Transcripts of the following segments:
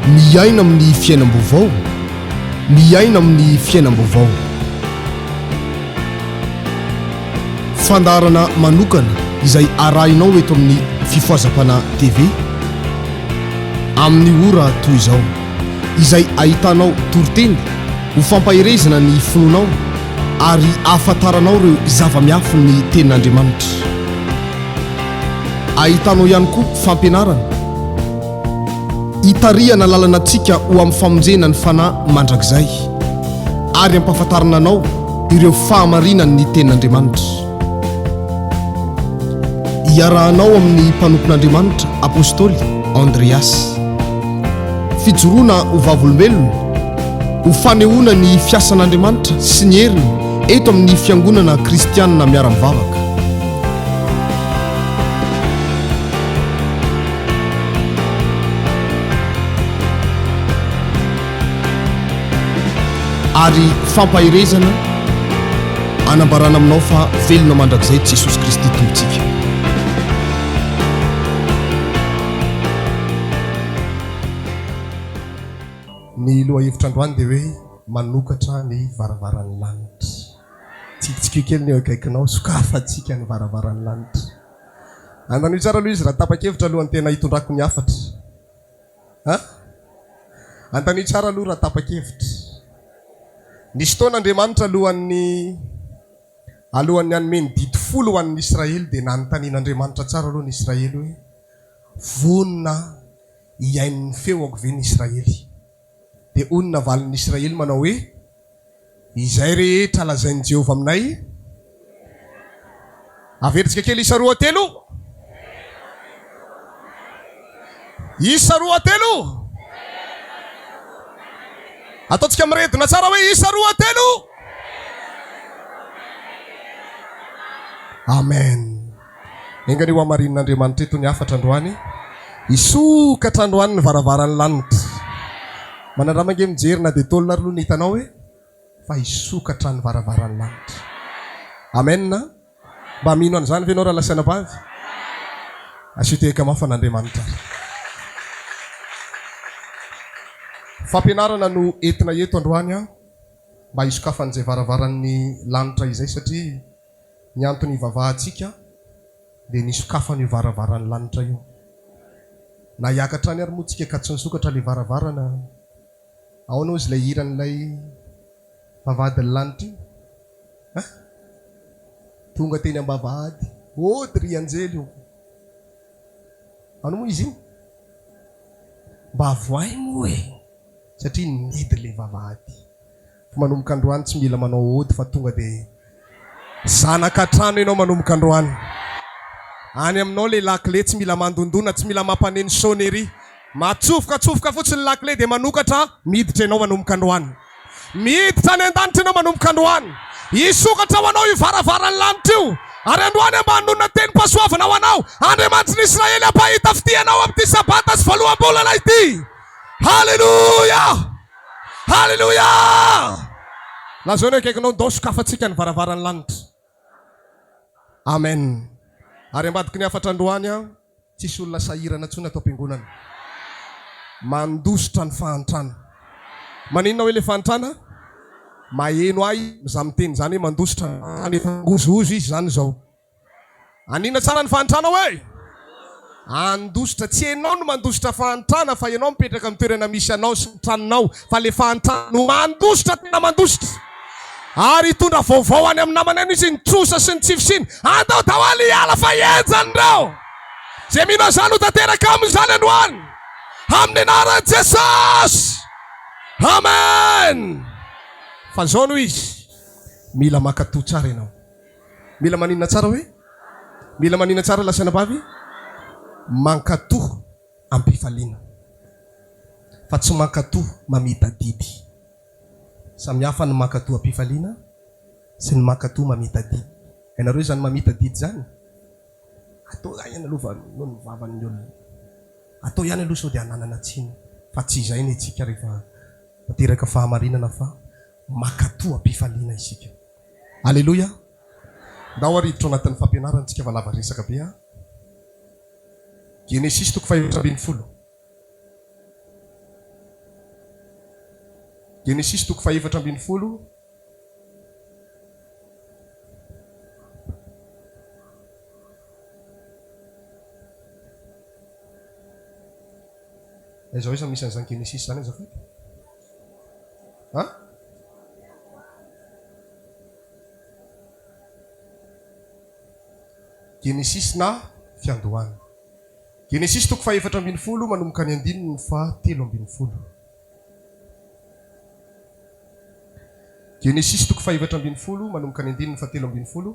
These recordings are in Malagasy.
Miaina amin'ny fiainam-baovao, miaina amin'ny fiainam-baovao. Fandaharana manokana izay arahinao eto amin'ny Fifohazam-panahy TV amin'ny ora toy izao, izay ahitanao toriteny ho fampaherezana ny finoanao ary ahafantaranao ireo zava-miafin'ny Tenin'Andriamanitra. Ahitanao ihany koa fampianarana hitarihana lalana antsika ho amin'ny famonjena ny fanahy mandrakizay ary hampahafantarana anao ireo fahamarinan'ny Tenin'Andriamanitra. Iarahanao amin'ny mpanompon'Andriamanitra Apostoly Andreas. Fijoroana ho vavolombelona, ho fanehoana ny fiasan'Andriamanitra sy ny heriny eto amin'ny Fiangonana Kristianina Miara-mivavaka. Ary fampaherezana anambarana aminao fa velona mandrakizay Jesosy Kristy Tompontsika. Ny lohahevitra androany dia hoe manokatra ny varavaran'ny lanitra. Tsikitsikiho kely ny eo akaikinao, sokafantsika ny varavaran'ny lanitra. Andanio tsara aloha izy raha tapa-kevitra alohan'ny tena hitondrako ny hafatra. Ha? Antanio tsara aloha raha tapa-kevitra. Nisy fotoana Andriamanitra alohan'ny alohan'ny hanome ny didy folo ho an'ny Israely dia nanontanian'Andriamanitra tsara aloha ny Israely hoe vonona hihaino ny feoko ve ny Israely? Dia hoy ny navalin'ny Israely manao hoe Izay rehetra lazain'i Jehovah aminay. Averintsika kely isa roa telo. Isa roa telo. Ataontsika miredona tsara hoe isa roa telo. Amen. Enga anie ho hamarinin'Andriamanitra eto ny hafatra androany. Hisokatra androany ny varavaran'ny lanitra. Manandrama ange mijery na dia tolona ary aloha ny hitanao e, fa hisokatra ny varavaran'ny lanitra. Amen. Mba mino an'izany ve ianao rahalahy sy anabavy? Asio tehaka mafy an'Andriamanitra ary. Fampianarana no entina eto androany an, mba hisokafan'izay varavaran'ny lanitra izay satria Ny antony ivavahantsika dia ny hisokafan'io varavaran'ny lanitra io. Na hiakatra any ary moa tsika ka tsy nisokatra ilay varavarana, ahoana hozy ilay hiran'ilay vavahadin'ny lanitra iny? Hein? Tonga teny am-bavahady, ody ry anjely ô! Ahoana moa izy iny? Mba avoahy moa e! Satria nihidy ilay vavahady. Fa manomboka androany tsy mila manao ody fa tonga dia zanaka trano ianao manomboka androany. Any aminao ilay lakile tsy mila mandondona, tsy mila mampaneno sonnerie. Matsofokatsofoka fotsiny ny lakile dia manokatra, miditra ianao manomboka androany. Miditra any an-danitra ianao manomboka androany. Hisokatra ho anao io varavaran'ny lanitra io. Ary androany mba hanonona tenim-pahasoavana ho anao, Andriamanitry ny Israely hampahita fitia anao amin'ity Sabata sy voaloham-bolana ity. Haleloia! Haleloia! Lazao ny akaikinao, ndao sokafantsika ny varavaran'ny lanitra. Amen. Ary ambadiky ny hafatra androany an, tsisy olona sahirana intsony ato am-piangonana. Mandositra ny fahantrana. Maninona hoe le fahantrana? Maheno ahy za miteny izany hoe mandositra, efa ngozohozo izy izany izao. Anina tsara ny fahantrana hoe? Handositra, tsy enao no mandositra fahantrana fa enao mipetraka amin'ny toerana misy anao sy ny tranonao fa le fahantrana no mandositra tena mandositra. Ary hitondra vaovao any amin'ny namana any izy ny trosa sy ny tsy fisiana. Andao daholo hiala fa henjana ireo. Izay mino an'izany ho tanteraka aminy izany androany. Amin'ny anaran'i Jesosy. Amen. Fa izao no izy, mila mankatò tsara ianao. Mila maninona tsara hoe? Mila maninona tsara lahy sy anabavy? Mankatò am-pifaliana. Fa tsy mankatò mamita didy. Samy hafa ny mankatò am-pifaliana sy ny mankatò mamita didy. Hainareo izany mamita didy izany? Atao ihany aloha noho ny vavan'ny olona. Atao ihany aloha sao dia hananana tsiny. Fa tsy izay ny antsika rehefa tanteraka fahamarinana fa mankatò am-pifaliana isika. Aleloia! Ndao ary hiditra ao anatin'ny fampianarana tsika fa lava resaka be an! Genesisy toko fahefatra ambinifolo. Genesisy toko fahefatra ambinifolo. Aiza ho aiza no misy an'izany Genesisy izany azafady? An? Genesisy na Fiandohana. Genesisy toko fahefatra ambinifolo manomboka ny andininy faha 13. Genesisy toko fahefatra ambinifolo manomboka ny andininy faha 13.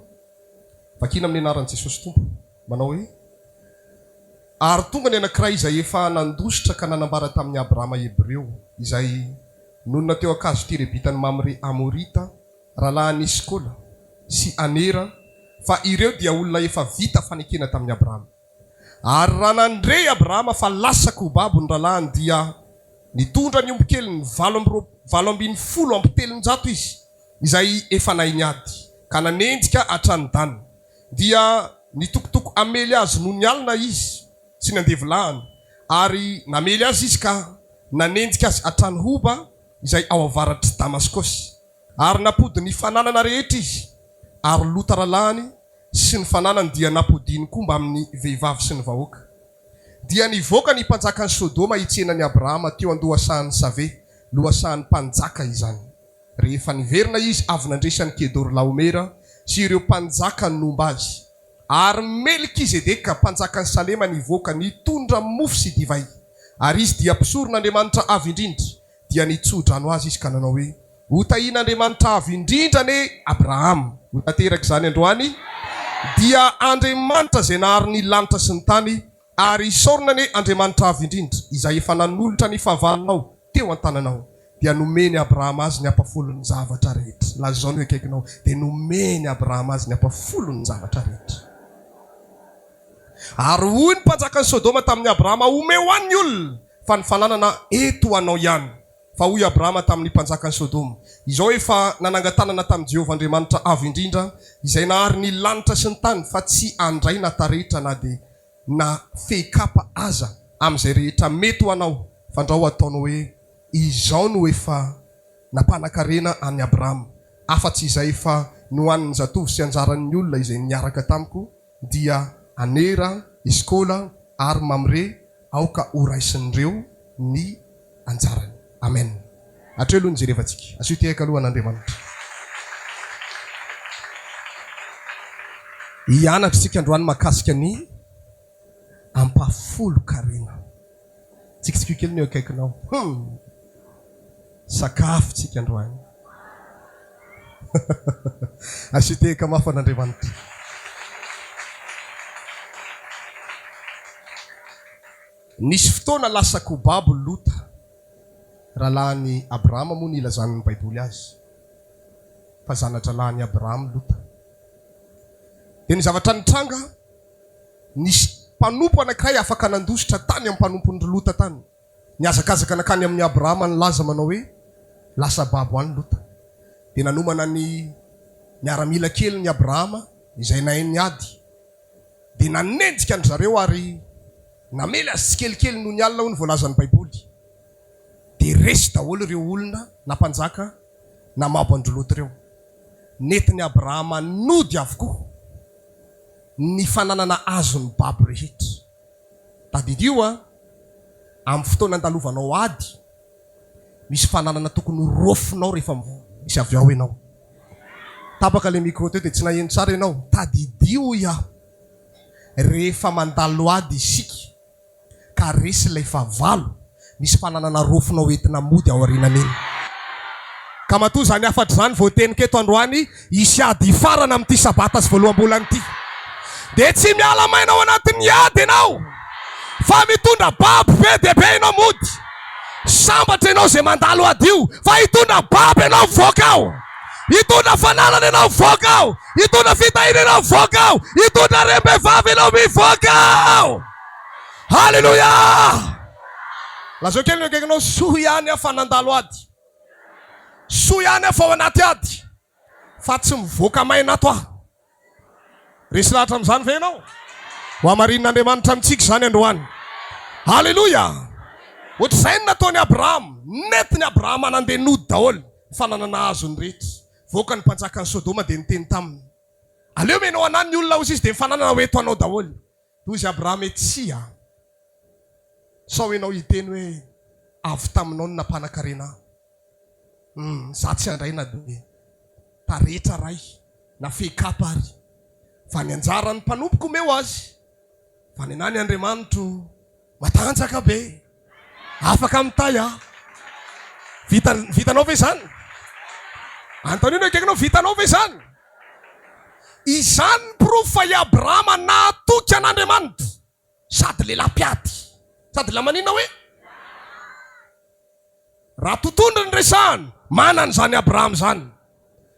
Vakina amin'ny anaran'i Jesosy Tompo, manao hoe, Ary tonga ny anankiray izay efa nandositra ka nanambara tamin'i Abrama Hebreo, izay nonina teo an-kazo terebitan'i Mamre Amorita, rahalahin'i Eskola, sy Anera, fa ireo dia olona efa vita fanekena tamin'i Abrama. Ary raha nandre i Abrahama fa lasa ho babo ny rahalahiny, dia nitondra ny ombikeliny valo amby roa, 318 izy, izay efa nahay niady, ka nanenjika hatrany Dana. Dia nitokotoko hamely azy nony alina izy sy ny andevolahiny, ary namely azy izy ka nanenjika azy hatrany Hoba, izay ao avaratr'i Damaskosy. Ary nampody ny fananana rehetra izy, ary Lota rahalahiny sy ny fananany dia nampodiany koa mbamin'ny vehivavy sy ny vahoaka. Dia nivoaka ny mpanjakan'i Sodoma hitsena an'i Abrahama teo an-dohasahan'i Save, lohasahan'ny mpanjaka izany. Rehefa niverina izy avy nandresy an'i Kedorlaomera sy ireo mpanjaka nomba azy. Ary Melkizedeka, mpanjakan'i Salema nivoaka nitondra mofo sy divay, ary izy dia mpisoron'Andriamanitra Avo Indrindra, dia nitso-drano azy izy ka nanao hoe, Hotahian'Andriamanitra Avo Indrindra anie Abrahama! Ho tanteraka izany androany, dia Andriamanitra izay nahary ny lanitra sy ny tany, ary isaorina anie Andriamanitra Avo Indrindra, izay efa nanolotra ny fahavalonao teo an-tananao. Dia nomen'i Abrahama azy ny ampahafolon'ny zavatra rehetra. Lazao ny eo akaikinao, dia nomen'i Abrahama azy ny ampahafolon'ny zavatra rehetra. Ary hoy ny mpanjakan'i Sodoma tamin'i Abrahama, Omeo ahy ny olona, fa ny fananana eto ho anao ihany. Fa hoy Abrahama tamin'ny mpanjakan'i Sodoma, Izao efa nanangan-tanana tamin'i Jehovah Andriamanitra Avo Indrindra, izay nahary ny lanitra sy ny tany, fa tsy handray na taretra na dia na fehi-kapa aza amin'izay rehetra mety ho anao, fandrao hataonao hoe, Izao no efa nampanan-karena an'i Abrahama, afa-tsy izay efa nohanin'ny zatovo sy anjaran'ny olona izay niaraka tamiko, dia Anera, Eskola, ary Mamre, aoka horaisin'ireo ny anjarany. Amen. Hatreo aloha ny jerevantsika. Asio tehaka aloha an'Andriamanitra. Hianatra isika androany mahakasika ny ampahafolon-karena. Tsikitsikiho kely ny eo akaikinao. Hum! Sakafo tsika androany. Asio tehaka mafy an'Andriamanitra. Nisy fotoana lasa kobabo Lota, rahalahin'i Abrahama moa no ilazan'ny Baiboly azy, fa zana-drahalahin'i Abrahama Lota. Dia ny zavatra nitranga, nisy mpanompo anankiray afaka nandositra tany amin'ny mpanompon'i Lota tany. Nihazakazaka nankany amin'i Abrahama nilaza manao hoe, Lasa babo any Lota. Dia nanomana ny miaramila keliny Abrahama izay nahay niady. Dia nanenjika an-dry zareo ary namely azy tsikelikely nony alina hoy ny voalazan'ny Baiboly. Dia resy daholo ireo olona na mpanjaka namabo an-dry Lota ireo. Nentin'i Abrahama nody avokoa ny fananana azony babo rehetra. Tadidio an, amin'ny fotoana andalovanao ady, misy fananana tokony ho raofinao rehefa misy avy ao ianao. Tapaka ilay micro teo dia tsy naheno tsara ianao. Tadidio hoy aho, rehefa mandalo ady isika ka resy ilay fahavalo, misy fananana raofinao entina mody ao aorianan'iny. Ka matoa izany hafatra izany voateniko eto androany, hisy ady hifarana amin'ity sabata sy voaloham-bolana ity. Dia tsy miala maina ao anatin'ny ady ianao, fa mitondra babo be dia be ianao mody. Sambatra ianao izay mandalo ady io, fa hitondra babo ianao mivoaka ao. Hitondra fananana ianao mivoaka ao. Hitondra fitahiana ianao mivoaka ao. Hitondra harem-behivavy ianao mivoaka ao. Haleloia! Lazao kely ny akaikinao, soa ihany aho fa nandalo ady. Soa ihany aho fa ao anaty ady. Fa tsy mivoaka maina ato aho. Resy lahatra amin'izany ve ianao? Ho hamarinin'Andriamanitra amintsika izany androany. Haleloia! Ohatr'izay no nataon'i Abrahama. Nentin'i Abrahama nandeha nody daholo ny fananana azony rehetra. Voaka ny mpanjakan'i Sodoma dia niteny taminy, Aleo omenao anà ny olona, hozy izy, dia ny fananana ho eto anao daholo. Dia hozy Abrahama hoe, Tsia. Sao ianao hiteny hoe, Avy taminao no nampanan-karena ahy. Hum, izaho tsy handray na dia taretra iray na fehi-kapa ary. Fa ny anjaran'ny mpanompoko omeo azy. Fa ny anà ny Andriamanitro matanjaka be, afaka mitahy ahy. Vita, vitanao ve izany? Anontanio ny akaikinao, vitanao ve izany? Izany ny porofo fa i Abrahama nahatoky an'Andriamanitra. Sady lehilahy mpiady. Sady lehilahy maninona hoe? Raha tontondry ny resahana, manana izany Abrahama izany.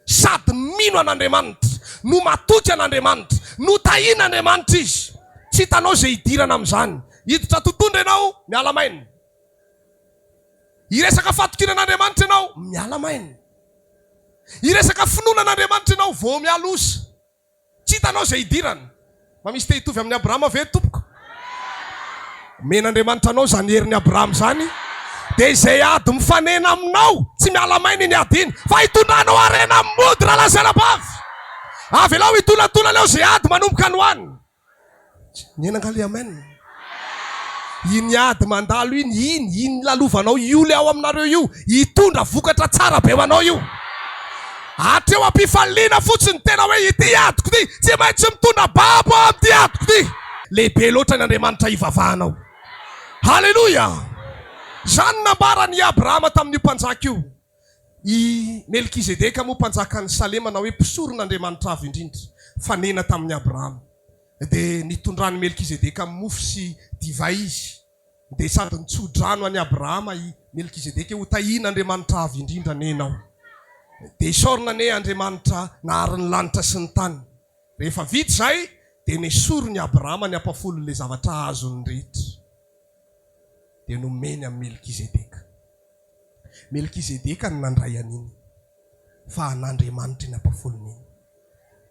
Sady mino an'Andriamanitra, no matoky an'Andriamanitra, notahian'Andriamanitra izy. Tsy hitanao izay hidirana amin'izany. Hiditra tontondry ianao, miala maina. Hiresaka fatokiana an'Andriamanitra ianao, miala maina. Hiresaka finoana an'Andriamanitra ianao, vao mialosa. Tsy hitanao izay hidirana. Mba misy te hitovy amin'i Abrahama ve tompoko? Omen'Andriamanitra anao izany herin'i Abrahama izany, dia izay ady mifanena aminao, tsy miala maina iny ady iny, fa hitondranao harena mody rahalahy sy anabavy. Avelao hitolatolana eo izay ady manomboka any ho any. Niaina angaha le amen? Iny ady mandalo iny, iny, iny lalovanao io le ao aminareo io, hitondra vokatra tsara be ho anao io. Hatreo am-pifaliana fotsiny tena hoe ity adiko ity, tsy maintsy mitondra babo aho amin'ity adiko ity. Lehibe loatra ny Andriamanitra hivavahanao. Haleloia! Izany nambaran'i Abrahama tamin'io mpanjaka io. I Melkizedeka moa mpanjakan'i Salema na hoe mpisoron'Andriamanitra Avo Indrindra, fanena tamin'i Abrahama. Dia nitondran'i Melkizedeka mofo sy divay izy. Dia sady nitso-drano an'i Abrahama i Melkizedeka hoe, Hotahian'Andriamanitra Avo Indrindra anie ianao. Dia isaorina anie Andriamanitra nahary ny lanitra sy ny tany. Rehefa vita izay, dia nesorin'i Abrahama ny ampahafolon'ilay zavatra azony rehetra. Dia nomeny an'i Melkizedeka. Melkizedeka no nandray an'iny, fa an'Andriamanitra iny ampahafolony iny.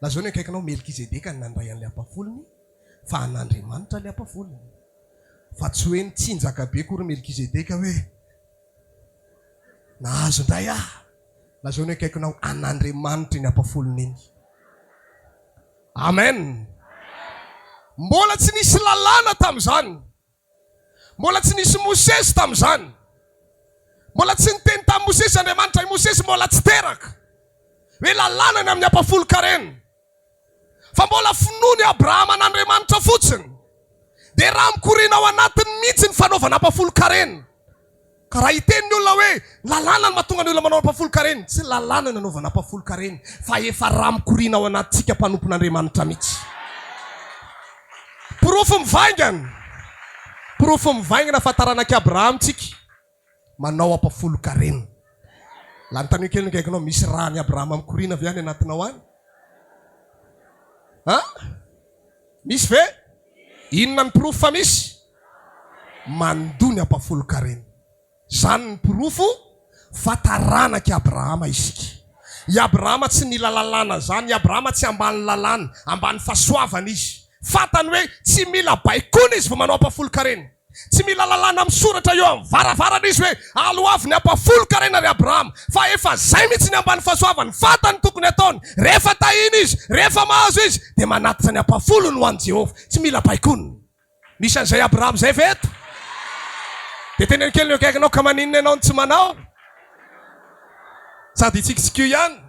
Lazao ny akaikinao, Melkizedeka no nandray an'ilay ampahafolony, fa an'Andriamanitra ilay ampahafolony. Fa tsy hoe nitsinjaka be akory Melkizedeka hoe, Nahazo indray aho. Lazao ny akaikinao, an'Andriamanitra iny ampahafolony iny. Amen. Mbola tsy nisy lalàna tamin'izany. Mbola tsy nisy Mosesy tamin'izany. Mbola tsy niteny tamin'i Mosesy Andriamanitra. I Mosesy mbola tsy teraka. Hoe lalàna ny amin'ny ampahafolon-karena. Fa mbola finoan'i Abrahama an'Andriamanitra fotsiny. Dia raha mikoriana ao anatiny mihitsy ny fanaovana ampahafolon-karena. Ka raha hiteny ny olona hoe lalàna no mahatonga ny olona manao ampahafolon-karena, tsy lalàna ny anaovana ampahafolon-karena fa efa rà mikoriana ao anatintsika mpanompon'Andriamanitra mihitsy. Porofo mivaingana, porofo mivaingana fa taranak'i Abrahama tsika, manao ampahafolon-karena. Lanontanio kely ny akaikinao, misy ràn'i Abrahama mikoriana ve any anatinao any? An? Misy ve? Inona ny porofo fa misy? Mandoa ny ampahafolon-karena. Izany ny porofo fa taranak'i Abrahama isika. I Abrahama tsy nila lalàna izany, i Abrahama tsy ambany lalàna, ambany fahasoavana izy. Fantany hoe tsy mila baikoana izy vao manao ampahafolon-karena. Tsy mila lalàna misoratra eo amin'ny varavarana izy hoe aloavy ny ampahafolon-karena ry Abrahama, fa efa zay mihitsy ny ambany fahasoavany, fantany ny tokony hataony, rehefa tahina izy, rehefa mahazo izy, dia manatitra ny ampahafolony ho an'i Jehovah. Tsy mila baikoana. Misy an'izay Abrahama izay ve eto? Dia teneno kely ny eo akaikinao, ka maninona ianao no tsy manao? Sady hitsikitsikio ihany.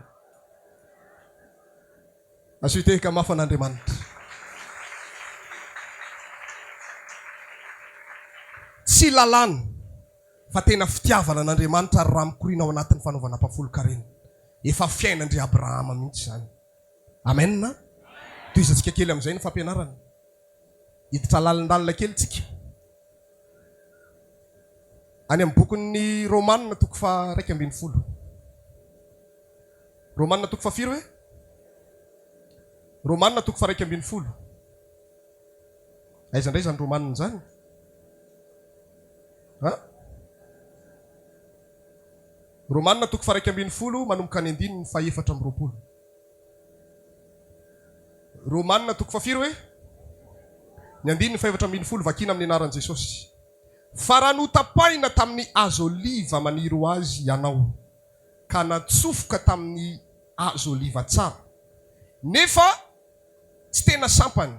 Asio tehaka mafy an'Andriamanitra. Tsy lalàna fa tena fitiavana an'Andriamanitra ary raha mikoriana ao anatin'ny fanaovana ampahafolon-karena. Efa fiainan-dry Abrahama mihitsy izany. Amen. Tohizantsika kely amin'izay ny fampianarana. Hiditra lalindalina kely tsika. Any amin'ny bokin'ny Romana toko faha 11. Romana toko faha firy hoe? Romana toko faha 11. Aiza indray izany Romana izany? Ha? Romana toko faha 11 manomboka any andininy faha 24. Romana toko fahafiry hoe? Ny andininy fahefatra ambinifolo vakiana amin'ny anaran'i Jesosy. Fa raha notapahina tamin'ny hazo oliva maniry ho azy ianao, ka natsofoka tamin'ny hazo oliva tsara, nefa tsy tena sampany,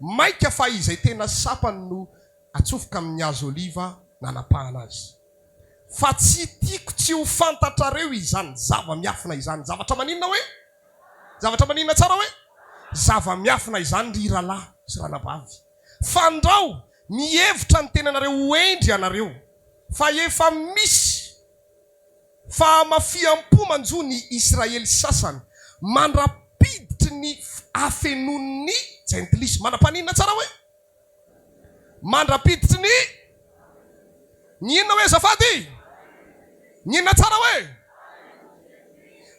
mainka fa izay tena sampany no atsofoka amin'ny hazo oliva nanapahana azy. Fa tsy tiako tsy ho fantatrareo izany zava-miafina izany. Zavatra maninona hoe? Zavatra maninona tsara hoe? Zava-miafina izany ry rahalahy sy ranabavy. Fandrao mihevitra ny tenanareo ho hendry ianareo, fa efa misy fahamafiam-po manjo ny Israely sasany mandra-piditry ny hafenoan'ny jentilisa. Mandra-paninona tsara hoe? Mandra-piditry ny Ny inona hoe azafady? Ny inona tsara hoe?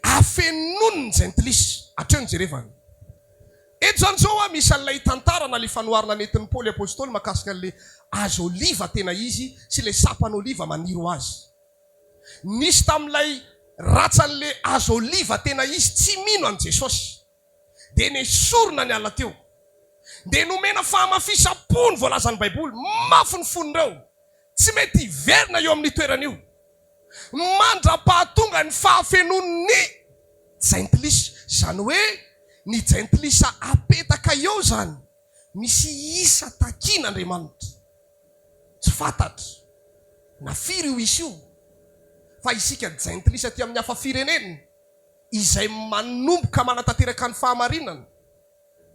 Hafenoan'ny jentilisa. Hatreo ny jerevana. Eto izany izao a, misy an'ilay tantara na ilay fanoharana nentin'i Paoly Apostoly mahakasika an'ilay hazo oliva tena izy sy ilay sampan'oliva maniry ho azy. Nisy tamin'ilay ratsan'ilay hazo oliva tena izy tsy mino an'i Jesosy. Dia nesorina niala teo. Dia nomena fahamafisam-po ny voalazan'ny Baiboly. Mafy ny fon'ireo. Tsy mety hiverina eo amin'io toerana io. Mandra-pahatonga ny fahafenoan'ny jentilisa. Izany hoe ny jentilisa apetaka eo izany, misy isa takian'Andriamanitra. Tsy fantatra na firy io isa io, fa isika jentilisa aty amin'ny hafa firenena, izay manomboka manatanteraka ny fahamarinana,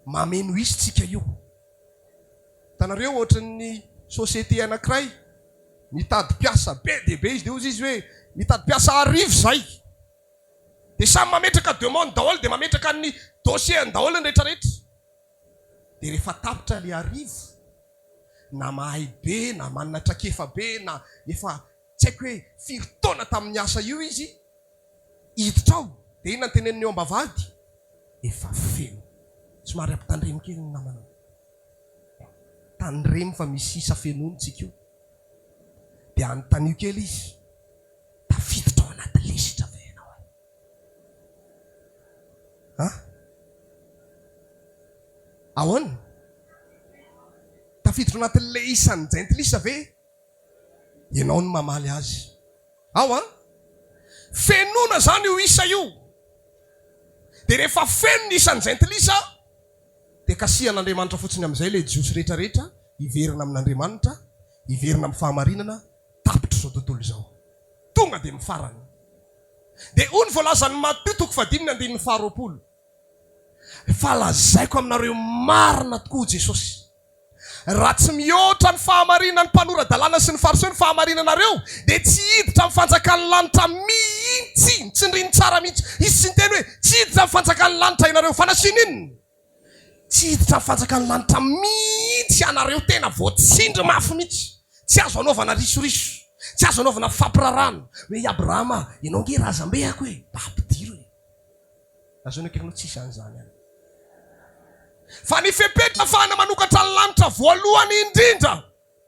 mameno isa tsika io. Hitanareo ohatran'ny société anankiray mitady mpiasa be dia be izy dia hozy izy hoe mitady mpiasa arivo izay. Dia samy mametraka demande daholo dia mametraka ny dossier-ny daholo ny rehetra rehetra. Dia rehefa tapitra ilay arivo na mahay be na manana traikefa be na efa tsy haiko hoe firy taona tamin'ny asa io izy hiditra ao dia inona no teneniny eo am-bavahady? Efa feno. Somary ampitandremo kely ny namanao. Tandremo fa misy isa fenoina tsika io. Dia anontanio kely izy, tafiditra ao anaty lisitra ve ianao e? An? Ahoana? Tafiditra ao anatin'ilay isan'ny jentilisa ve ianao no mamaly azy? Ao an! Fenoina izany io isa io. Dia rehefa feno ny isan'ny jentilisa, dia kasihan'Andriamanitra fotsiny amin'izay ilay Jiosy rehetra rehetra hiverina amin'Andriamanitra, hiverina amin'ny fahamarinana, tapitra izao tontolo izao. Tonga dia mifarana. Dia hoy ny voalazan'i Matio toko fahadimy ny andininy faharoapolo, Fa lazaiko aminareo marina tokoa, hoy Jesosy, Raha tsy mihoatra ny fahamarinan'ny mpanora-dalàna sy ny Fariseo ny fahamarinanareo, dia tsy hiditra amin'ny fanjakan'ny lanitra mihitsy. Tsindriny tsara mihitsy. Izy tsy niteny hoe, Tsy hiditra amin'ny fanjakan'ny lanitra ianareo. Fa nasiany inona? Tsy hiditra amin'ny fanjakan'ny lanitra mihitsy ianareo. Tena voatsindry mafy mihitsy. Tsy azo anaovana risoriso. Tsy azo anaovana fampirarahana. Hoe, I Abrahama, ianao ange razambeako e! Mba ampidiro e! Lazaina akaikinao tsisy an'izany any. Fa ny fepetra afahana manokatra ny lanitra voalohany indrindra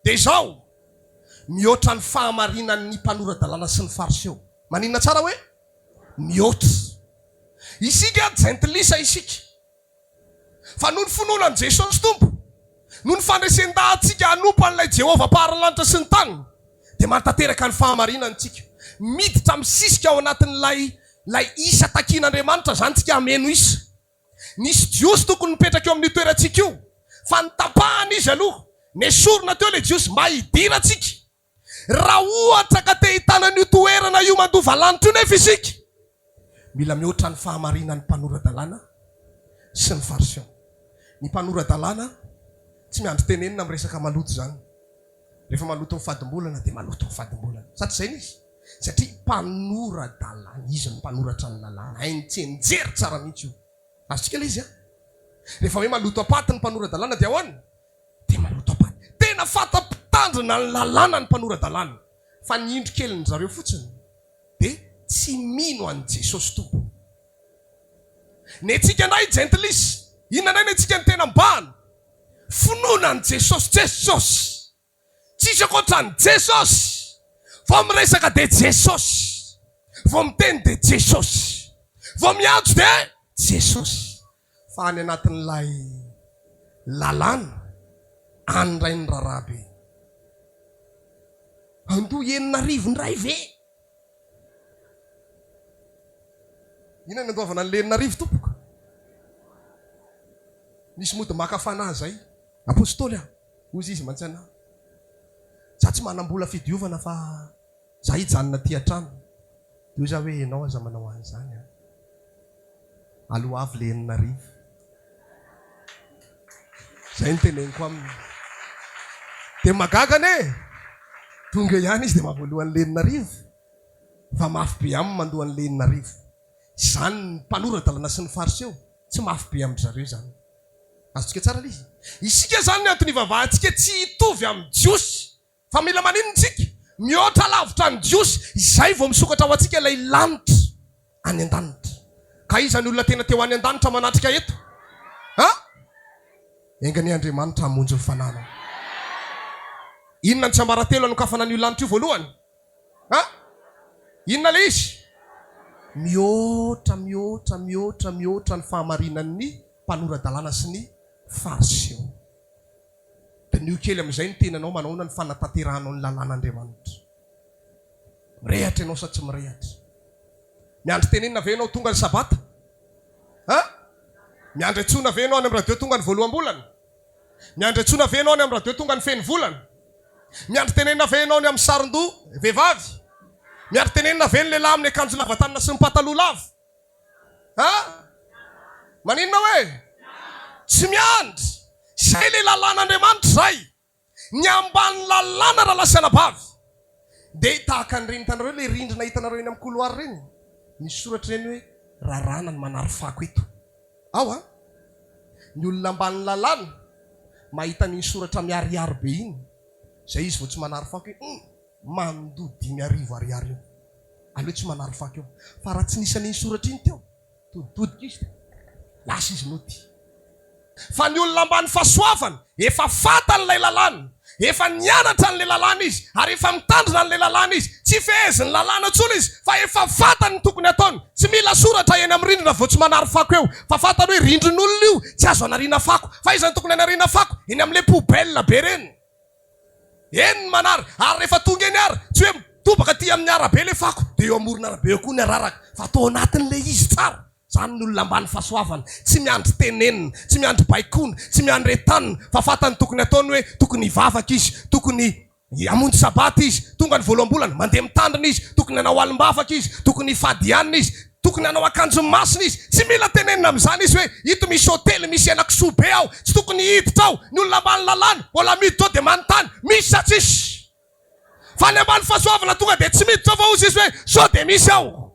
dia izao, mihoatra ny fahamarinan'ny mpanora-dalàna sy ny fariseo. Maninona tsara hoe mihoatra? Isika jentilisa isika. Fa noho ny finoana an'i Jesosy Tompo, noho ny fandresen-dahatsika hanompo an'ilay Jehovah Mpahary ny lanitra sy ny tany, dia manatanteraka ny fahamarinana isika. Miditra misisika ao anatin'ilay ilay isa takian'Andriamanitra izany isika hameno isa. Nisy Jiosy tokony nipetraka eo amin'io toerantsika io, fa notapahana izy aloha. Nesorina teo ilay Jiosy mba hidirantsika. Raha ohatra ka te hitana an'io toerana io mandova lanitra io nefa isika, mila mihoatra ny fahamarinan'ny mpanora-dalàna sy ny Fariseo. Ny mpanora-dalàna tsy miandry tenenina amin'ny resaka maloto izany. Rehefa maloto ny fadimbolana dia maloto ny fadimbolana. Sa tsy izay ny izy? Satria mpanora-dalàna, izy no mpanoratra ny lalàna, hainy tsianjery tsara mihitsy io. Azontsika ilay izy an? Rehefa hoe maloto am-paty ny mpanora-dalàna dia ahoana? Dia maloto am-paty. Tena fanta-pitandrina ny lalàna ny mpanora-dalàna, fa ny indro kelin-dry zareo fotsiny dia tsy mino an'i Jesosy Tompo. Ny antsika indray jentilisa, inona indray ny antsika no tena mibahana? Finoana an'i Jesosy, Jesosy! Tsisy ankoatran'i Jesosy! Vao miresaka dia Jesosy, vao miteny dia Jesosy, vao miantso dia Jesosy. Fa any anatin'ilay lalàna, any indray ny raharaha be. Handoa 6000 indray ve? Inona ny andoavana an'ilay 6000 tompoko? Misy mody maka fanahy izay. Apostoly a! Hozy izy mantsy anah. Za tsy manam-bola fidiovana fa za hijanona aty an-trano. Dia hoy za hoe ianao aza manao an'izany an. Aloavy le 6000. Zay no teneniko aminy. Dia mahagaga anie! Tonga eo ihany izy dia mahavoaloha an'le 6000. Fa mafy be aminy mandoa an'le 6000. Izany ny mpanora-dalana sy ny fariseo, tsy mafy be amin-dry zareo izany. Azontsika tsara ilay izy? Isika izany ny antony ivavahantsika tsy hitovy amin'ny Jiosy. Fa mila maninona isika? Mihoatra lavitra ny Jiosy, izay vao misokatra ho antsika ilay lanitra any an-danitra. Ka iza ny olona tena te ho any an-danitra manatrika eto? Ha? Enga anie Andriamanitra hamonjy ny fananao. Inona ny tsiambaratelo hanokafana an'io lanitra io voalohany? Ha? Inona ilay izy? Mihoatra, mihoatra, mihoatra, mihoatra ny fahamarinan'ny mpanora-dalàna sy ny Fariseo. Diniho kely amin'izay ny tenanao, manao ahoana ny fanatanterahanao ny lalàn'Andriamanitra? Mirehatra ianao sa tsy mirehatra? Miandry tenenina ve ianao tonga ny sabata? Ha? Miandry antsoina ve ianao any amin'ny radio tonga ny voaloham-bolana? Miandry antsoina ve ianao any amin'ny radio tonga ny feno volana? Miandry tenenina ve ianao ny amin'ny saron-doha vehivavy? Miandry tenenina ve ny lehilahy amin'ny akanjo lava tanana sy ny pataloha lava? Ha? Maninona hoe? Tsy miandry. Izay ilay lalàn'Andriamanitra izay. Ny ambany lalàna rahalahy sy anabavy. Dia tahaka an'ireny hitanareo ilay rindrina hitanareo eny amin'ny couloir ireny? Misy soratra ireny hoe raràna ny manary fako eto. Ao an! Ny olona ambany lalàna mahita an'iny soratra miharihary be iny, izay izy vao tsy manary fako hoe hum! Mandoa 5000 ariary eo. Aleo tsy manary fako eo. Fa raha tsy nisy an'iny soratra iny teo, toditodika izy dia lasa izy nody. Fa ny olona ambany fahasoavana, efa fantany ilay lalàna, efa nianatra an'ilay lalàna izy, ary efa mitandrina an'ilay lalàna izy. Tsy fehezin'ny lalàna intsony izy, fa efa fantany ny tokony hataony. Tsy mila soratra eny amin'ny rindrina vao tsy manary fako eo, fa fantany hoe rindrin'olona io, tsy azo anariana fako. Fa aiza no tokony anariana fako? Eny amin'ilay poubelle be ireny. Eny ny manary, ary rehefa tonga eny ary, tsy hoe mitobaka aty amin'ny arabe ilay fako, dia eo amoron'arabe eo koa ny araraka, fa atao anatin'ilay izy tsara. Izany ny olona ambany fahasoavana, tsy miandry tenenina, tsy miandry baikoana, tsy miandry entanina, fa fantany tokony ataony hoe tokony hivavaka izy, tokony hamonjy sabata izy, tonga ny voaloham-bolana, mandeha mitandrina izy, tokony hanao alim-bavaka izy, tokony hifady hanina izy, Tokony hanao akanjo masina izy. Tsy mila tenenina amin'izany izy hoe ito misy hotely misy henakisoa be ao, tsy tokony hiditra ao. Ny olona ambany lalàna, mbola miditra ao dia manontany, misy sa tsisy? Fa ny ambany fahasoavana tonga dia tsy miditra ao fa hozy izy hoe sao dia misy ao.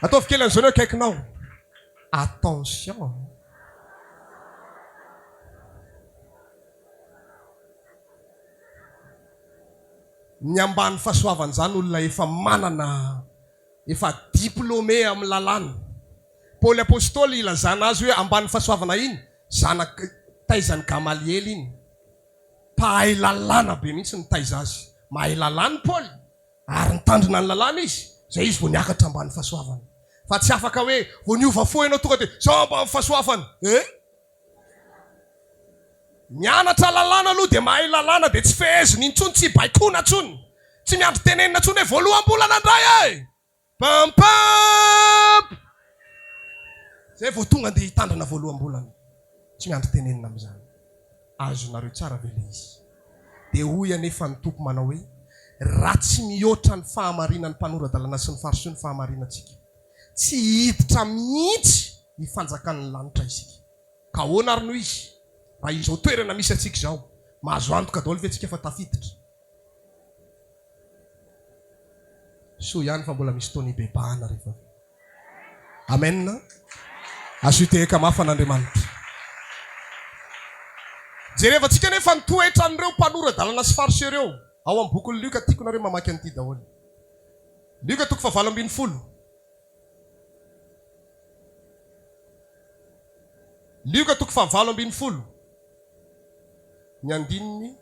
Ataovy kely an'izao ny eo akaikinao. Attention. Ny ambany fahasoavan'izany olona efa manana, efa diplômé amin'ny lalàna. Paoly Apostoly ilazana azy hoe ambany fahasoavana iny, zanak, taizan'i Gamaliela iny. Mpahay lalàna be mihitsy nitaiza azy. Mahay lalàna i Paoly, ary nitandrina ny lalàna izy, izay izy vao niakatra ambany fahasoavana. Fa tsy afaka hoe vao niova fo ianao tonga dia zao ambany fahasoavana. Eh! Mianatra lalàna aloha dia mahay lalàna dia tsy fehezina intsony, tsy baikoana intsony, tsy miandry tenenina intsony hoe voaloham-bolana indray e! Pam pam! Zay vao tonga andeha hitandrina voaloham-bolana. Tsy miandry tenenina amin'izany. Azonareo tsara ve ilay izy? Dia hoy anefa ny Tompo manao hoe, Raha tsy mihoatra ny fahamarinan'ny mpanora-dalàna sy ny Fariseo ny fahamarinantsika, tsy hiditra mihitsy ny fanjakan'ny lanitra isika. Ka ahoana ary no izy raha izao toerana misy antsika izao? Mahazo antoka daholo ve tsika fa tafiditra? Soa ihany fa mbola misy fotoana hibebahana rehefa avy eo. Amen. Azo hitehaka mafy an'Andriamanitra. Jerevantsika anefa ny toetran'ireo mpanora-dalana sy Fariseo ireo ao amin'ny bokin'i Lioka. Tiako nareo mamaky an'ity daholo. Lioka toko fahavalo ambinifolo. Lioka toko fahavalo ambinifolo, ny andininy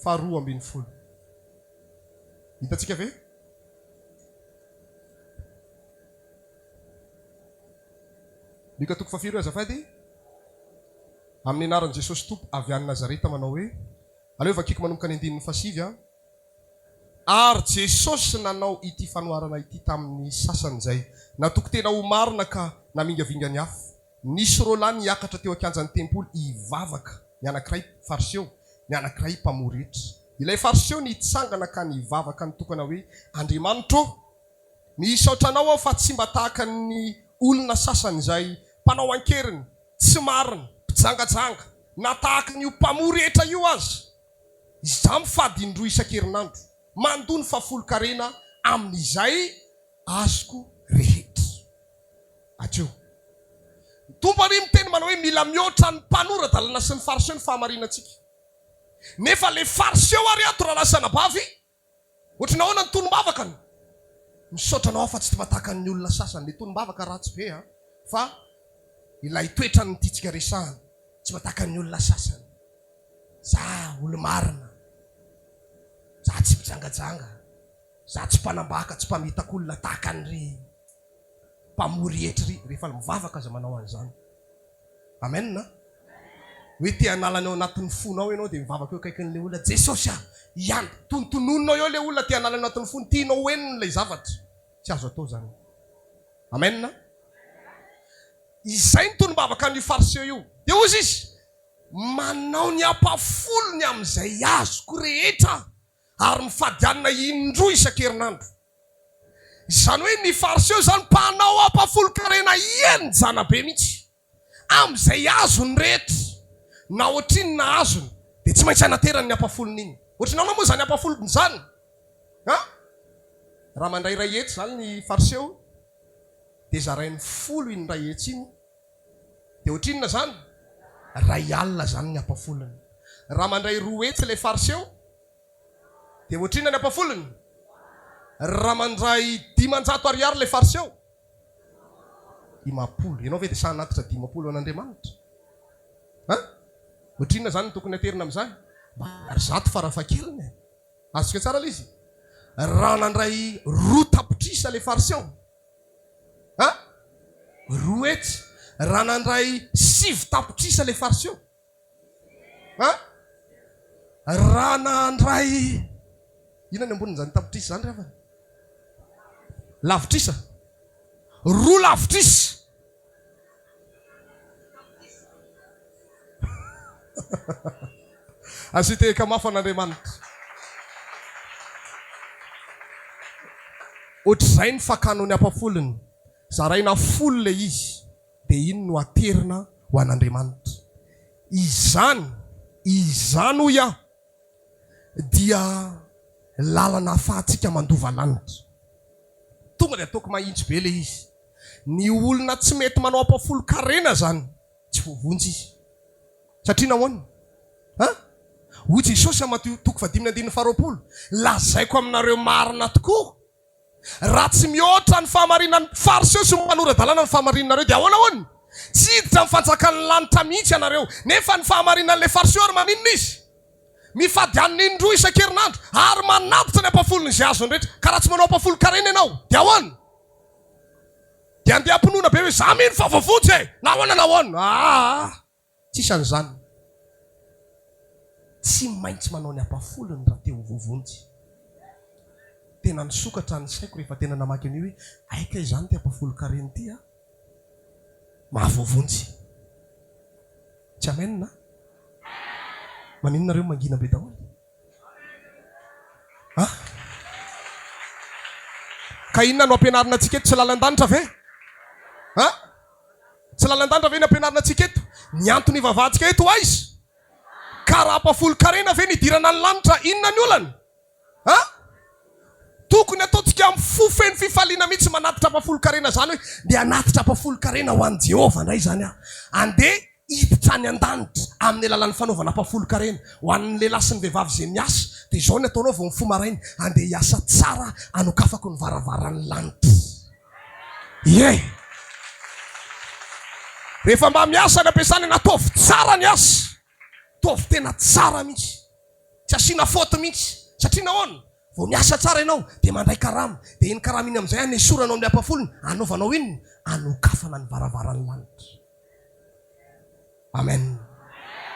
faharoa ambinifolo. Hitantsika ve? Lioka toko fahafiry azafady? Amin'ny anaran'i Jesosy Tompo avy any Nazareta manao hoe, aleo vakiako manomboka ny andininy fahasivy an. Ary Jesosy nanao ity fanoharana ity tamin'ny sasany izay natoky tena ho marina ka namingavinga ny hafa. Nisy roalahy niakatra teo an-kianjan'ny tempoly hivavaka, ny anankiray Fariseo, ny anankiray mpamory hetra. Ilay Fariseo nitsangana ka nivavaka nitokana hoe, Andriamanitro ô, misaotra Anao aho fa tsy mba tahaka ny olona sasany izay mpanao an-keriny, tsy marina, mpijangajanga, na tahaka an'io mpamory hetra io aza. Izaho mifady indroa isan-kerinandro, mandoa ny fahafolon-karena amin'izay azoko rehetra. Hatreo. Ny Tompo àry miteny manao hoe mila mihoatra ny mpanora-dalana sy ny Fariseo ny fahamarinantsika. Nefa ilay Fariseo àry ato rahalahy sy anabavy, ohatry ny ahoana ny tonom-bavakany? Misaotra anao aho fa tsy mba tahaka ny olona sasany. Ilay tonom-bavaka ratsy be an! Fa ilay toetrany no tiantsika resahana. Tsy mba tahaka ny olona sasany. Za olo-marina. Za tsy mpijangajanga. Za tsy mpanambaka, tsy mpamitaka olona tahaka an'iry mpamory hetra iry. Rehefa mivavaka aza manao an'izany. Amen a! Hoe te hanala ny ao anatin'ny fonao ianao dia mivavaka eo akaikin'ilay olona, Jesosy a! Ihany. Tontononinao eo ilay olona te hanala ny ao anatin'ny fony, tianao ho henony ilay zavatra. Tsy azo atao izany. Amen a! Izay ny tonom-bavaka an'io fariseo io. Dia hozy izy, Manao ny ampahafolony amin'izay azoko rehetra aho, ary mifady hanina indroa isan-kerinandro. Izany hoe ny Fariseo izany mpanao ampahafolon-karena henjana be mihitsy. Amin'izay azony rehetra, na ohatrinona azony, dia tsy maintsy anaterany ny ampahafolony iny. Ohatrinona ahoana moa izany ampahafolony izany? An? Raha mandray iray hetsy izany ny Fariseo, dia zarainy folo iny iray hetsy iny, Dia ohatrinona izany? Iray alina izany ny ampahafolony. Raha mandray 200 ilay Fariseo, dia ohatrinona ny ampahafolony? Raha mandray 500 ariary ilay Fariseo, 50. Ianao ve dia sahy hanatitra 50 ho an'Andriamanitra? An? Ohatrinona izany no tokony haterina amin'izany? Mba 100 farafahakeliny e. Azontsika tsara ilay izy? Raha nandray 2 tapitrisa ilay Fariseo, A! 200. Raha nandray 9 tapitrisa ilay Fariseo. A! Raha nandray inona ny ambonin'izany tapitrisa izany ry havana? Lavitrisa. 2 lavitrisa. Asio tehaka mafy an'Andriamanitra. Ohatr'izay ny fakanao ny ampafolony. Zaraina folo ilay izy, dia iny no aterina ho an'Andriamanitra. Izany, izany hoy aho, dia lalana ahafahantsika mandova lanitra. Tonga dia ataoko mahitsy be ilay izy. Ny olona tsy mety manao ampafolon-karena izany, tsy voavonjy izy. Satria nahoana? Ha? Hoy Jesosy amin'ny Matio toko fahadimy ny andininy faharoapolo, Lazaiko aminareo marina tokoa, raha tsy mihoatra ny fahamarinan'ny Fariseo sy ny mpanora-dalàna ny fahamarinanareo, dia ahoana hono? Tsy hiditra amin'ny fanjakan'ny lanitra mihitsy ianareo. Nefa ny fahamarinan'ilay Fariseo ary maninona izy? Mifady hanina indroa isan-kerinandro ary manatitra ny ampahafolony izay azony rehetra. Ka raha tsy manao ampahafolon-karena ianao, dia ahoana? Dia andeha am-pinoana be hoe za mino fa voavonjy e! Na ahoana na ahoana. Aa! Tsisy an'izany. Tsy maintsy manao ny ampahafolony raha te ho voavonjy. Tena nisokatra ny saiko rehefa tena namaky an'io hoe hay kay izany ity ampahafolon-karena ity a! Mahavoavonjy. Tsy amen a! Maninona nareo mangina be daholo? A! Ka inona no ampianarina antsika eto? Tsy lalan-danitra ve? A! Tsy lalan-danitra ve ny ampianarina antsika eto? Ny antony ivavahantsika eto ho aiza? Ka raha ampahafolon-karena ve ny hidirana ny lanitra, inona ny olana? A! Tokony ataontsika amin'ny fo feno fifaliana mihitsy manatitra ampahafolon-karena izany hoe, Ndeha hanatitra ampahafolon-karena ho an'i Jehovah indray izany aho. Andeha hiditra any an-danitra amin'ny alalan'ny fanaovana ampahafolon-karena. Ho an'ny lehilahy sy ny vehivavy izay miasa, dia izao ny ataonao vao mifoha maraina, Andeha hiasa tsara hanokafako ny varavaran'ny lanitra. Ie! Rehefa mba miasa any am-piasana ianao, ataovy tsara ny asa. Ataovy tena tsara mihitsy. Tsy asiana faute mihitsy. Satria nahoana? Vao miasa tsara ianao dia mandray karama. Dia iny karama iny amin'izay anesoranao amin'ny ampahafolony, anaovanao inona? Anokafana ny varavaran'ny lanitra. Amen.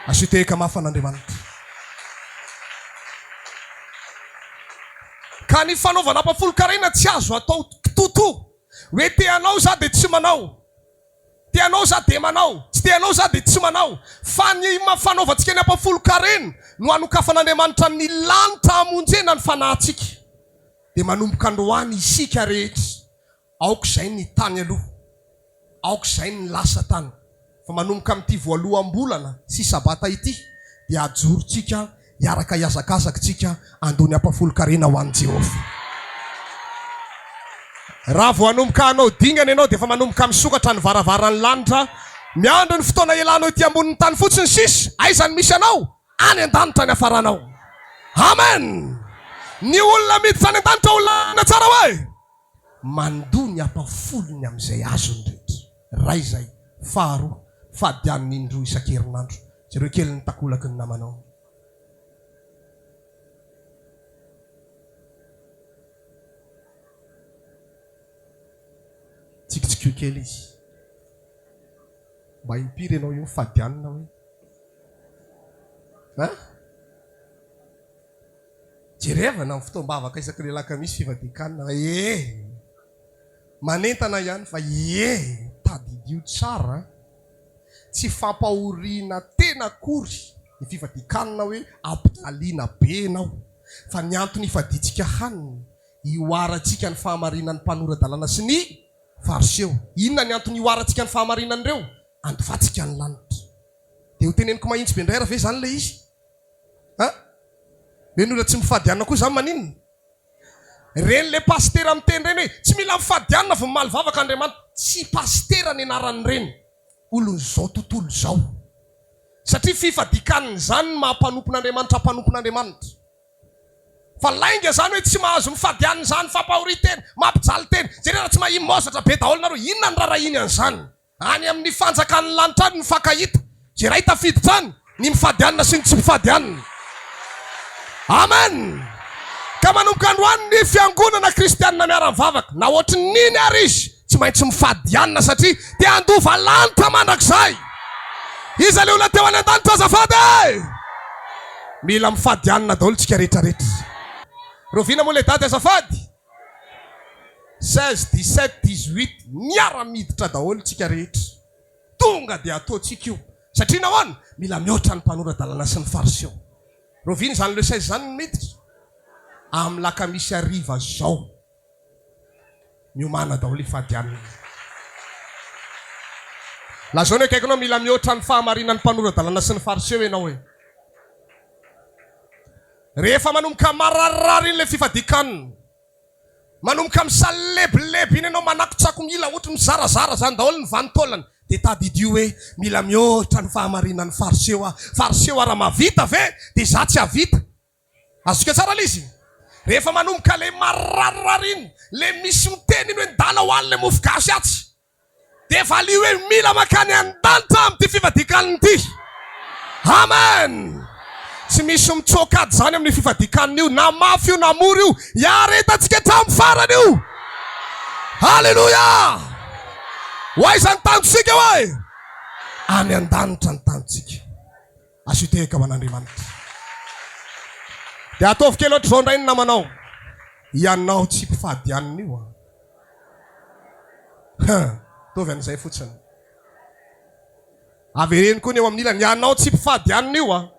Asio tehaka mafy an'Andriamanitra. Ka ny fanaovana ampahafolon-karena tsy azo atao kitotoa. Hoe te hanao za dia tsy manao. Te hanao za dia manao. Tsy te hanao za dia tsy manao. Fa ny fanaovantsika ny ampahafolon-karena no hanokafan'Andriamanitra ny lanitra hamonjena ny fanahintsika. Dia manomboka androany isika rehetra Aoka izay ny tany aloha, aoka izay ny lasa tany, fa manomboka amin'ity voaloham-bolana sy sabata ity dia ajorontsika hiaraka hihazakazaka isika handoa ny ampahafolon-karena ho an'i Jehovah. Raha vao hanomboka hanao dingana ianao dia efa manomboka misokatra ny varavaran'ny lanitra, miandry ny fotoana hialanao ety ambonin'ny tany fotsiny sisa, aiza no misy anao? Any an-danitra ny hafaranao. Amen! Ny olona miditra any an-danitra olona tsara hoe? Mandoa ny ampahafolony amin'izay azony rehetra. Iray izay. Faharoa, fadianiny indroa isan-kerinandro. Jereo kely ny takolaky ny namanao. Tsikitsikio kely izy. Mba impiry ianao io fadianina hoe? Hein? Jerevana ny fotoam-bavaka isaky ny alakamisy fivadian-kanina fa ee! Manentana ihany fa ee! Tadidio tsara an! Tsy fampahoriana tena akory ny fivadian-kanina hoe ampijaliana be ianao fa ny antony ifadiantsika hanina, ihoarantsika ny fahamarinan'ny mpanora-dalàna sy ny Fariseo. Inona ny antony ihoarantsika ny fahamarinan'ireo? Andovantsika ny lanitra. Dia ho teneniko mahitsy be indray ary ve izany ilay izy? An? Hoe ny olona tsy mifady hanina koa izany maninona? Ireny le pasitera miteny ireny hoe tsy mila mifady hanina vao mamaly vavaka Andriamanitra. Tsy pasitera ny anaran'ireny. Olon'izao tontolo izao. Satria fifadian-kanina izany ny maha mpanompon'Andriamanitra mpanompon'Andriamanitra. Fa lainga izany hoe tsy mahazo mifady hanina izany, fampahorian-tena, mampijaly tena. Jereo raha tsy mahia maozatra be daholo nareo, inona ny rarahiny an'izany? Any amin'ny fanjakan'ny lanitra any mifankahita. Izay iray tafiditra any, ny mifady hanina sy ny tsy mifady hanina. Amen! Ka manomboka androany ny fiangonana kristianina miara-mivavaka, na ohatry ny niny ary izy, tsy maintsy mifady hanina satria te handova lanitra mandrakizay. Iza ilay olona te ho any an-danitra azafady e? Mila mifady hanina daholo tsika rehetra rehetra. Rahoviana moa ilay daty azafady? 16, 17, 18, miara miditra daholo tsika rehetra. Tonga dia ataontsika io. Satria nahoana? Mila mihoatra ny mpanora-dalàna sy ny fariseo. Rahoviana izany le 16 izany no miditra? Amin'ny lakamisy hariva zao. Miomàna daholo hifady hanina. Lazao ny akaikinao, mila mihoatra ny fahamarinan'ny mpanora-dalàna sy ny fariseo ianao e. Rehefa manomboka mararirary iny ilay fifadian-kanina, manomboka misalebolebo iny ianao, manakotsako mila ohatry mizarazara izany daholo ny vanin-taolana, dia tadidio hoe mila mihoatra ny fahamarinan'ny Fariseo aho. Fariseo aho raha mahavita ve dia izaho tsy hahavita? Azontsika tsara ilay izy? Rehefa manomboka ilay mararirary iny, ilay misy miteny iny hoe ndana ho any ilay mofo gasy atsy, Dia valio hoe mila mankany an-danitra amin'ity fifadian-kanina ity. Amen! Tsy misy mitsoaka ady izany amin'io fifadian-kanina io, na mafy io na mora io, hiaretantsika hatramin'ny farany io. Haleloia! Ho aiza ny tanjontsika hoe? Any an-danitra ny tanjontsika. Asio tehaka ho an'Andriamanitra. Dia ataovy kely ohatr'izao indray ny namanao. Ianao tsy mpifady hanina io an. Huh, ataovy an'izay fotsiny. Avereno koa ny eo amin'ny ilany. Ianao tsy mpifady hanina io an.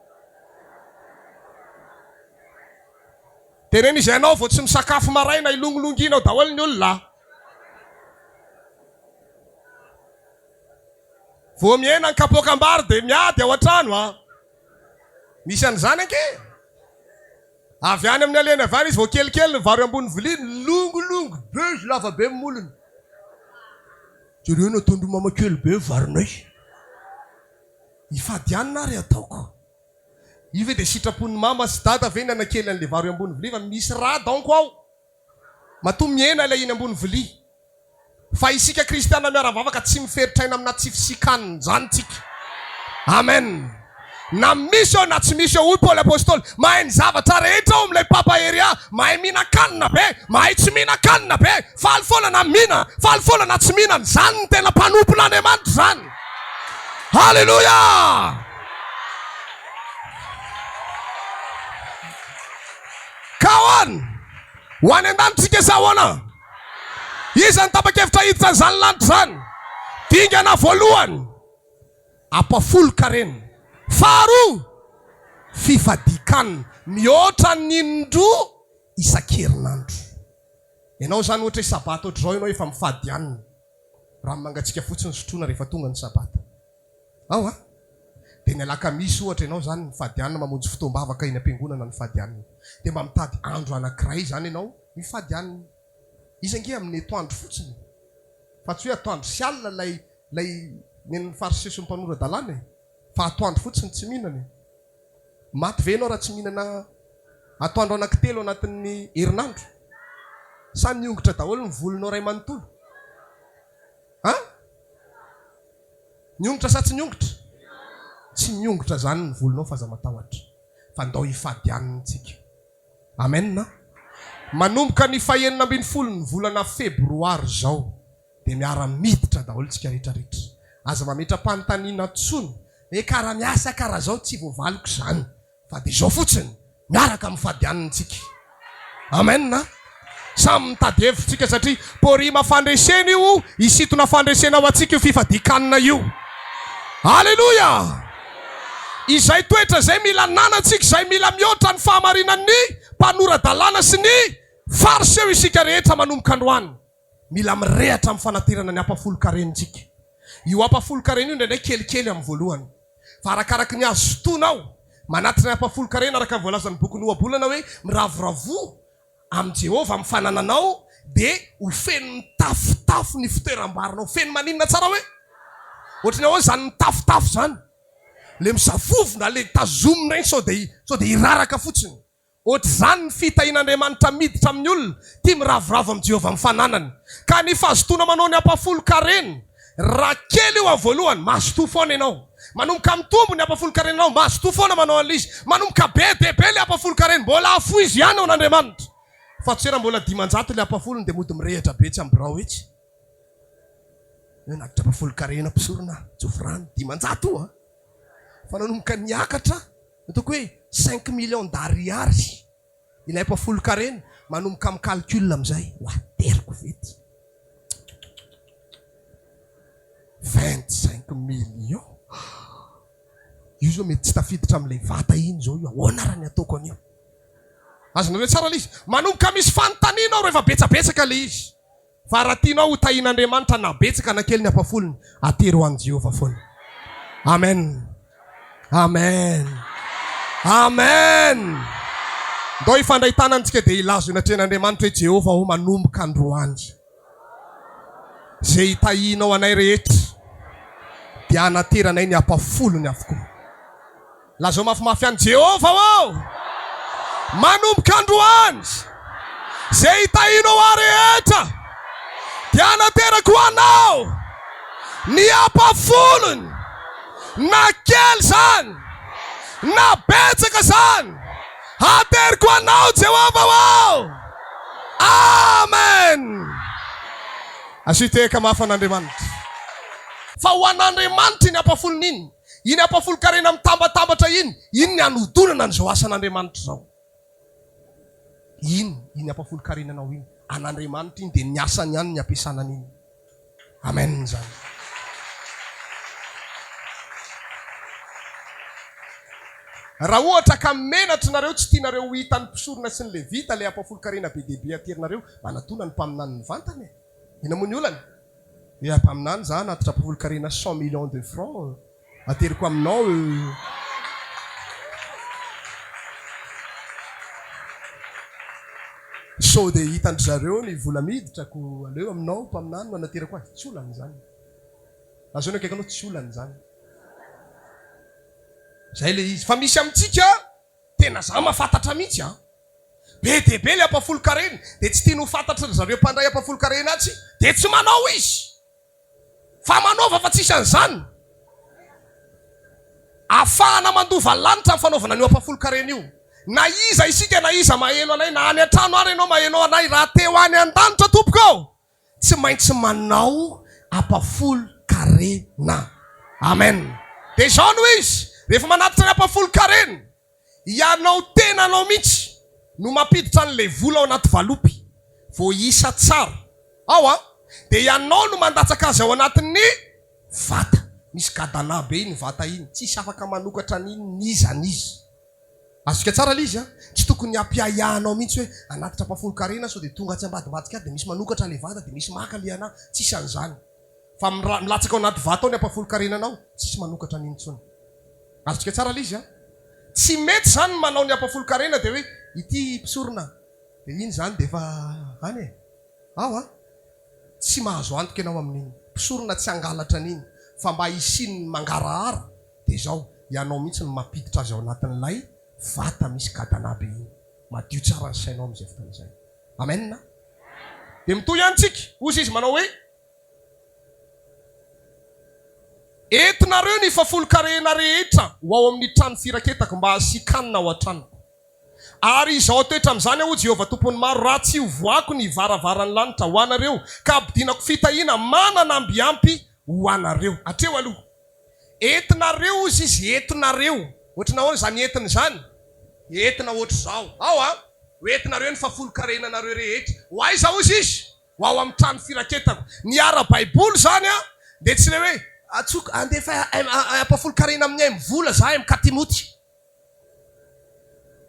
Teneno izy ianao vao tsy misakafo maraina ilongilongiana ao daholo ny olona. Vao mihena ny kapoakam-bary dia miady ao an-trano an! Misy an'izany ange! Avy any amin'ny alehany avy any izy vao kelikely ny vary ambony vilia, milongilongy be izy, lava be ny molony. Jereo nataon-dry mama kely be ny varinay. Hifady hanina ary ataoko. Io ve dia sitrapon'ny mama sy dada ve ny hanakely an'ilay vary ambony vilia fa misy rà donc ao. Matoa mihena ilay iny ambony vilia. Fa isika kristiana miara-vavaka tsy miferitraina amina tsy fisikanina izany tsika. Amen. Na misy eo na tsy misy eo, hoy Paoly Apostoly, mahay ny zavatra rehetra ao amin'ilay mpampahery ahy, mahay mihinan-kanina be, mahay tsy mihinan-kanina be, faly foana na mihinana, faly foana na tsy mihinana, izany no tena mpanompon'Andriamanitra izany. Haleloia! Ka ahoana? Ho any an-danitra isika sa ahoana? Iza no tapa-kevitra hiditra an'izany lanitra izany? Dingana voalohany, ampafolon-karena. Faharoa, fifadian-kanina mihoatra ny indroa isan-kerinandro. Ianao izany ohatra hoe sabata ohatr'izao ianao efa mifady hanina. Rano mangatsiaka fotsiny sotroina rehefa tonga ny sabata. Ao a! Dia ny alakamisy ohatra ianao izany mifady hanina, mamonjy fotoam-bavaka eny am-piangonana mifady hanina. Dia mba mitady andro anankiray izany ianao mifady hanina. Izy ange amin'ny atoandro fotsiny e! Fa tsy hoe atoandro sy alina ilay ilay nen'ny fariseo sy ny mpanora-dalàna e! Fa atoandro fotsiny tsy mihinana e! Maty ve ianao raha tsy mihinana atoandro anankitelo anatin'ny herinandro? Sa miongotra daholo ny volonao iray manontolo? An? Miongotra sa tsy miongotra? Tsy miongotra izany ny volonao fa aza matahotra fa ndao hifady hanina tsika. Amen a! Manomboka ny fahenina ambinifolo ny volana febroary izao dia miara miditra daholo tsika rehetra rehetra. Aza mametra-panontaniana tsony hoe kara miasa kara zao tsy voavaliko izany fa dia izao fotsiny miaraka mifady hanina tsika. Amen a! Samy mitady hevitra tsika satria Porima fandresena io, hisintona fandresena ho antsika io fifadian-kanina io. Aleloia! Izay toetra izay mila ananantsika, izay mila mihoatra ny fahamarinan'ny mpanora-dalàna sy ny Fariseo isika rehetra manomboka androany. Mila mirehatra amin'ny fanaterana ny ampahafolon-karentsika. Io ampahafolon-karena io indraindray kelikely amin'ny voalohany. Fa arakaraky ny hazotoanao manatitra ny ampahafolon-karena araka ny voalazan'ny bokin'ny Ohabolana hoe miravoravoa amin'i Jehovah amin'ny fanananao dia ho feno mitafotafo ny fitoeram-barinao. Feno maninona tsara hoe? Ohatry ny ahoana izany mitafotafo izany? Ilay misavovona, ilay tazomina iny sao dia sao dia hiraraka fotsiny. Ohatr'izany ny fitahian'Andriamanitra miditra amin'ny olona tia miravoravo amin'i Jehovah amin'ny fananany. Ka ny fahazotoana manao ny ampahafolon-karena, raha kely io amin'ny voalohany, mazotoa foana ianao. Manomboka mitombo ny ampahafolon-karenanao, mazotoa foana manao an'ilay izy. Manomboka be dia be ilay ampahafolon-karena, mbola afoizo ihany ao an'Andriamanitra. Fa tsy hoe raha mbola 500 ilay ampahafolony dia mody mirehitra be etsy amin'ny birao etsy. Hoe nakitra ampahafolon-karena mpisorona, tsofy rano, 500 io an! Fa nanomboka niakatra, ataoko hoe cinq millions d'ariary ilay ampahafolon-karena, manomboka mi-calcul amin'izay, ho ateriko ve ity? 25 millions io zao mety tsy tafiditra amin'ilay vata iny zao io, ahoana ary ny ataoko an'io? Azonareo tsara ilay izy? Manomboka misy fanontaniana ao rehefa betsabetsaka ilay izy. Fa raha tianao ho tahin'Andriamanitra na betsaka na kely ny ampahafolony, atero ho an'i Jehovah foana. Amen. Amen. Amen. Ndao hifandray tanana isika dia hilaza eo anatrehan'Andriamanitra hoe Jehovah ô manomboka androany. Izay hitahianao anay rehetra dia hanateranay ny ampahafolony avokoa. Lazao mafimafy any Jehovah ô! Manomboka androany, izay hitahianao ahy rehetra dia hanaterako ho anao ny ampahafolony, na kely izany na betsaka izany, hateriko anao Jehovah ô! Amen! Asio tehaka mafy an'Andriamanitra. Fa ho an'Andriamanitra iny ampahafolony iny. Iny ampahafolon-karena mitambatambatra iny, iny ny hanodonana an'izao asan'Andriamanitra izao. Iny, iny ampahafolon-karenanao iny, an'Andriamanitra iny, dia ny asany ihany ny ampiasana an'iny. Amen izany. Raha ohatra ka menatra nareo, tsy tianareo ho hitan'ny mpisorona sy ny levita ilay ampahafolon-karena be dia be aterinareo, manatona ny mpaminany mivantana e. Inona moa ny olana? Dia mpaminany za hanatitra mpaholon-karena 100 millions de francs ateriko aminao euh. Sao dia hitan-dry zareo ny vola miditra ko aleo aminao mpaminany no anaterako azy. Tsy olana izany. Lazao ny akaikinao tsy olana izany. Zay le izy. Fa misy amintsika tena za mahafantatra mihitsy an. Be dia be ilay ampahafolon-karena, dia tsy tiany ho fantatry ry zareo mpandray ampahafolon-karena atsy, dia tsy manao izy. Fa manaova fa tsisy an'izany. Afahana mandova lanitra ny fanaovana an'io ampahafolon-karena io. Na iza isika na iza maheno anay, na any an-trano ary ianao maheno anay, raha te ho any an-danitra tompoko ô, tsy maintsy manao ampahafolon-karena. Amen. Dia izao no izy, rehefa manatitra ny ampahafolon-karena, Ianao tenanao mihitsy. no mampiditra an'ilay vola ao anaty valopy. Voaisa tsara. Ao an! Dia ianao no mandatsaka azy ao anatin'ny vata. Misy gadana be iny vata iny. Tsisy afaka manokatra an'iny n'iza n'iza. Azontsika tsara ilay izy an! Tsy tokony hampiahiahy anao mihitsy hoe hanatitra ampahafolon-karena sao dia tonga atsy ambadimbadika aty dia misy manokatra ilay vata dia misy maka ilay anà. Tsisy an'izany. Fa milatsaka ao anaty vata ao ny ampahafolon-karenanao, tsisy manokatra an'iny intsony. Azontsika tsara ilay izy an! Tsy mety izany ny manao ny ampahafolon-karena dia hoe ity mpisorona dia iny izany dia efa any e! Ao an! Tsy mahazo antoka ianao amin'iny. Mpisorona tsy hangalatra an'iny fa mba hisian'ny mangarahara dia izao, ianao mihitsy no mampiditra azy ao anatin'ilay vata misy gadana be iny. Madio tsara ny sainao amin'izay fotoana izay. Amen a! Dia mitohy ihany tsika. Hozy izy manao hoe, Entinareo ny fahafolonkarena rehetra ho ao amin'ny trano firaketako mba hasian-kanina ao an-tranoko. Ary izao toetra amin'izany aho, hoy Jehovah Tompon'ny maro, raha tsy hovohako ny varavaran'ny lanitra ho anareo, ka hampidinako fitahiana manana amby ampy ho anareo. Hatreo aloha. Entinareo, hozy izy, entinareo. Ohatry ny ahoana izany entina izany? Entina ohatr'izao. Ao an! Ho entinareo ny fahafolonkarenanareo rehetra. Ho aiza, hozy izy? Ho ao amin'ny trano firaketako. Ny ara-baiboly izany an, dia tsy ilay hoe, Antsoiko, handefa ampahafolonkarena amin'ny MVola izahay, MK Timoty.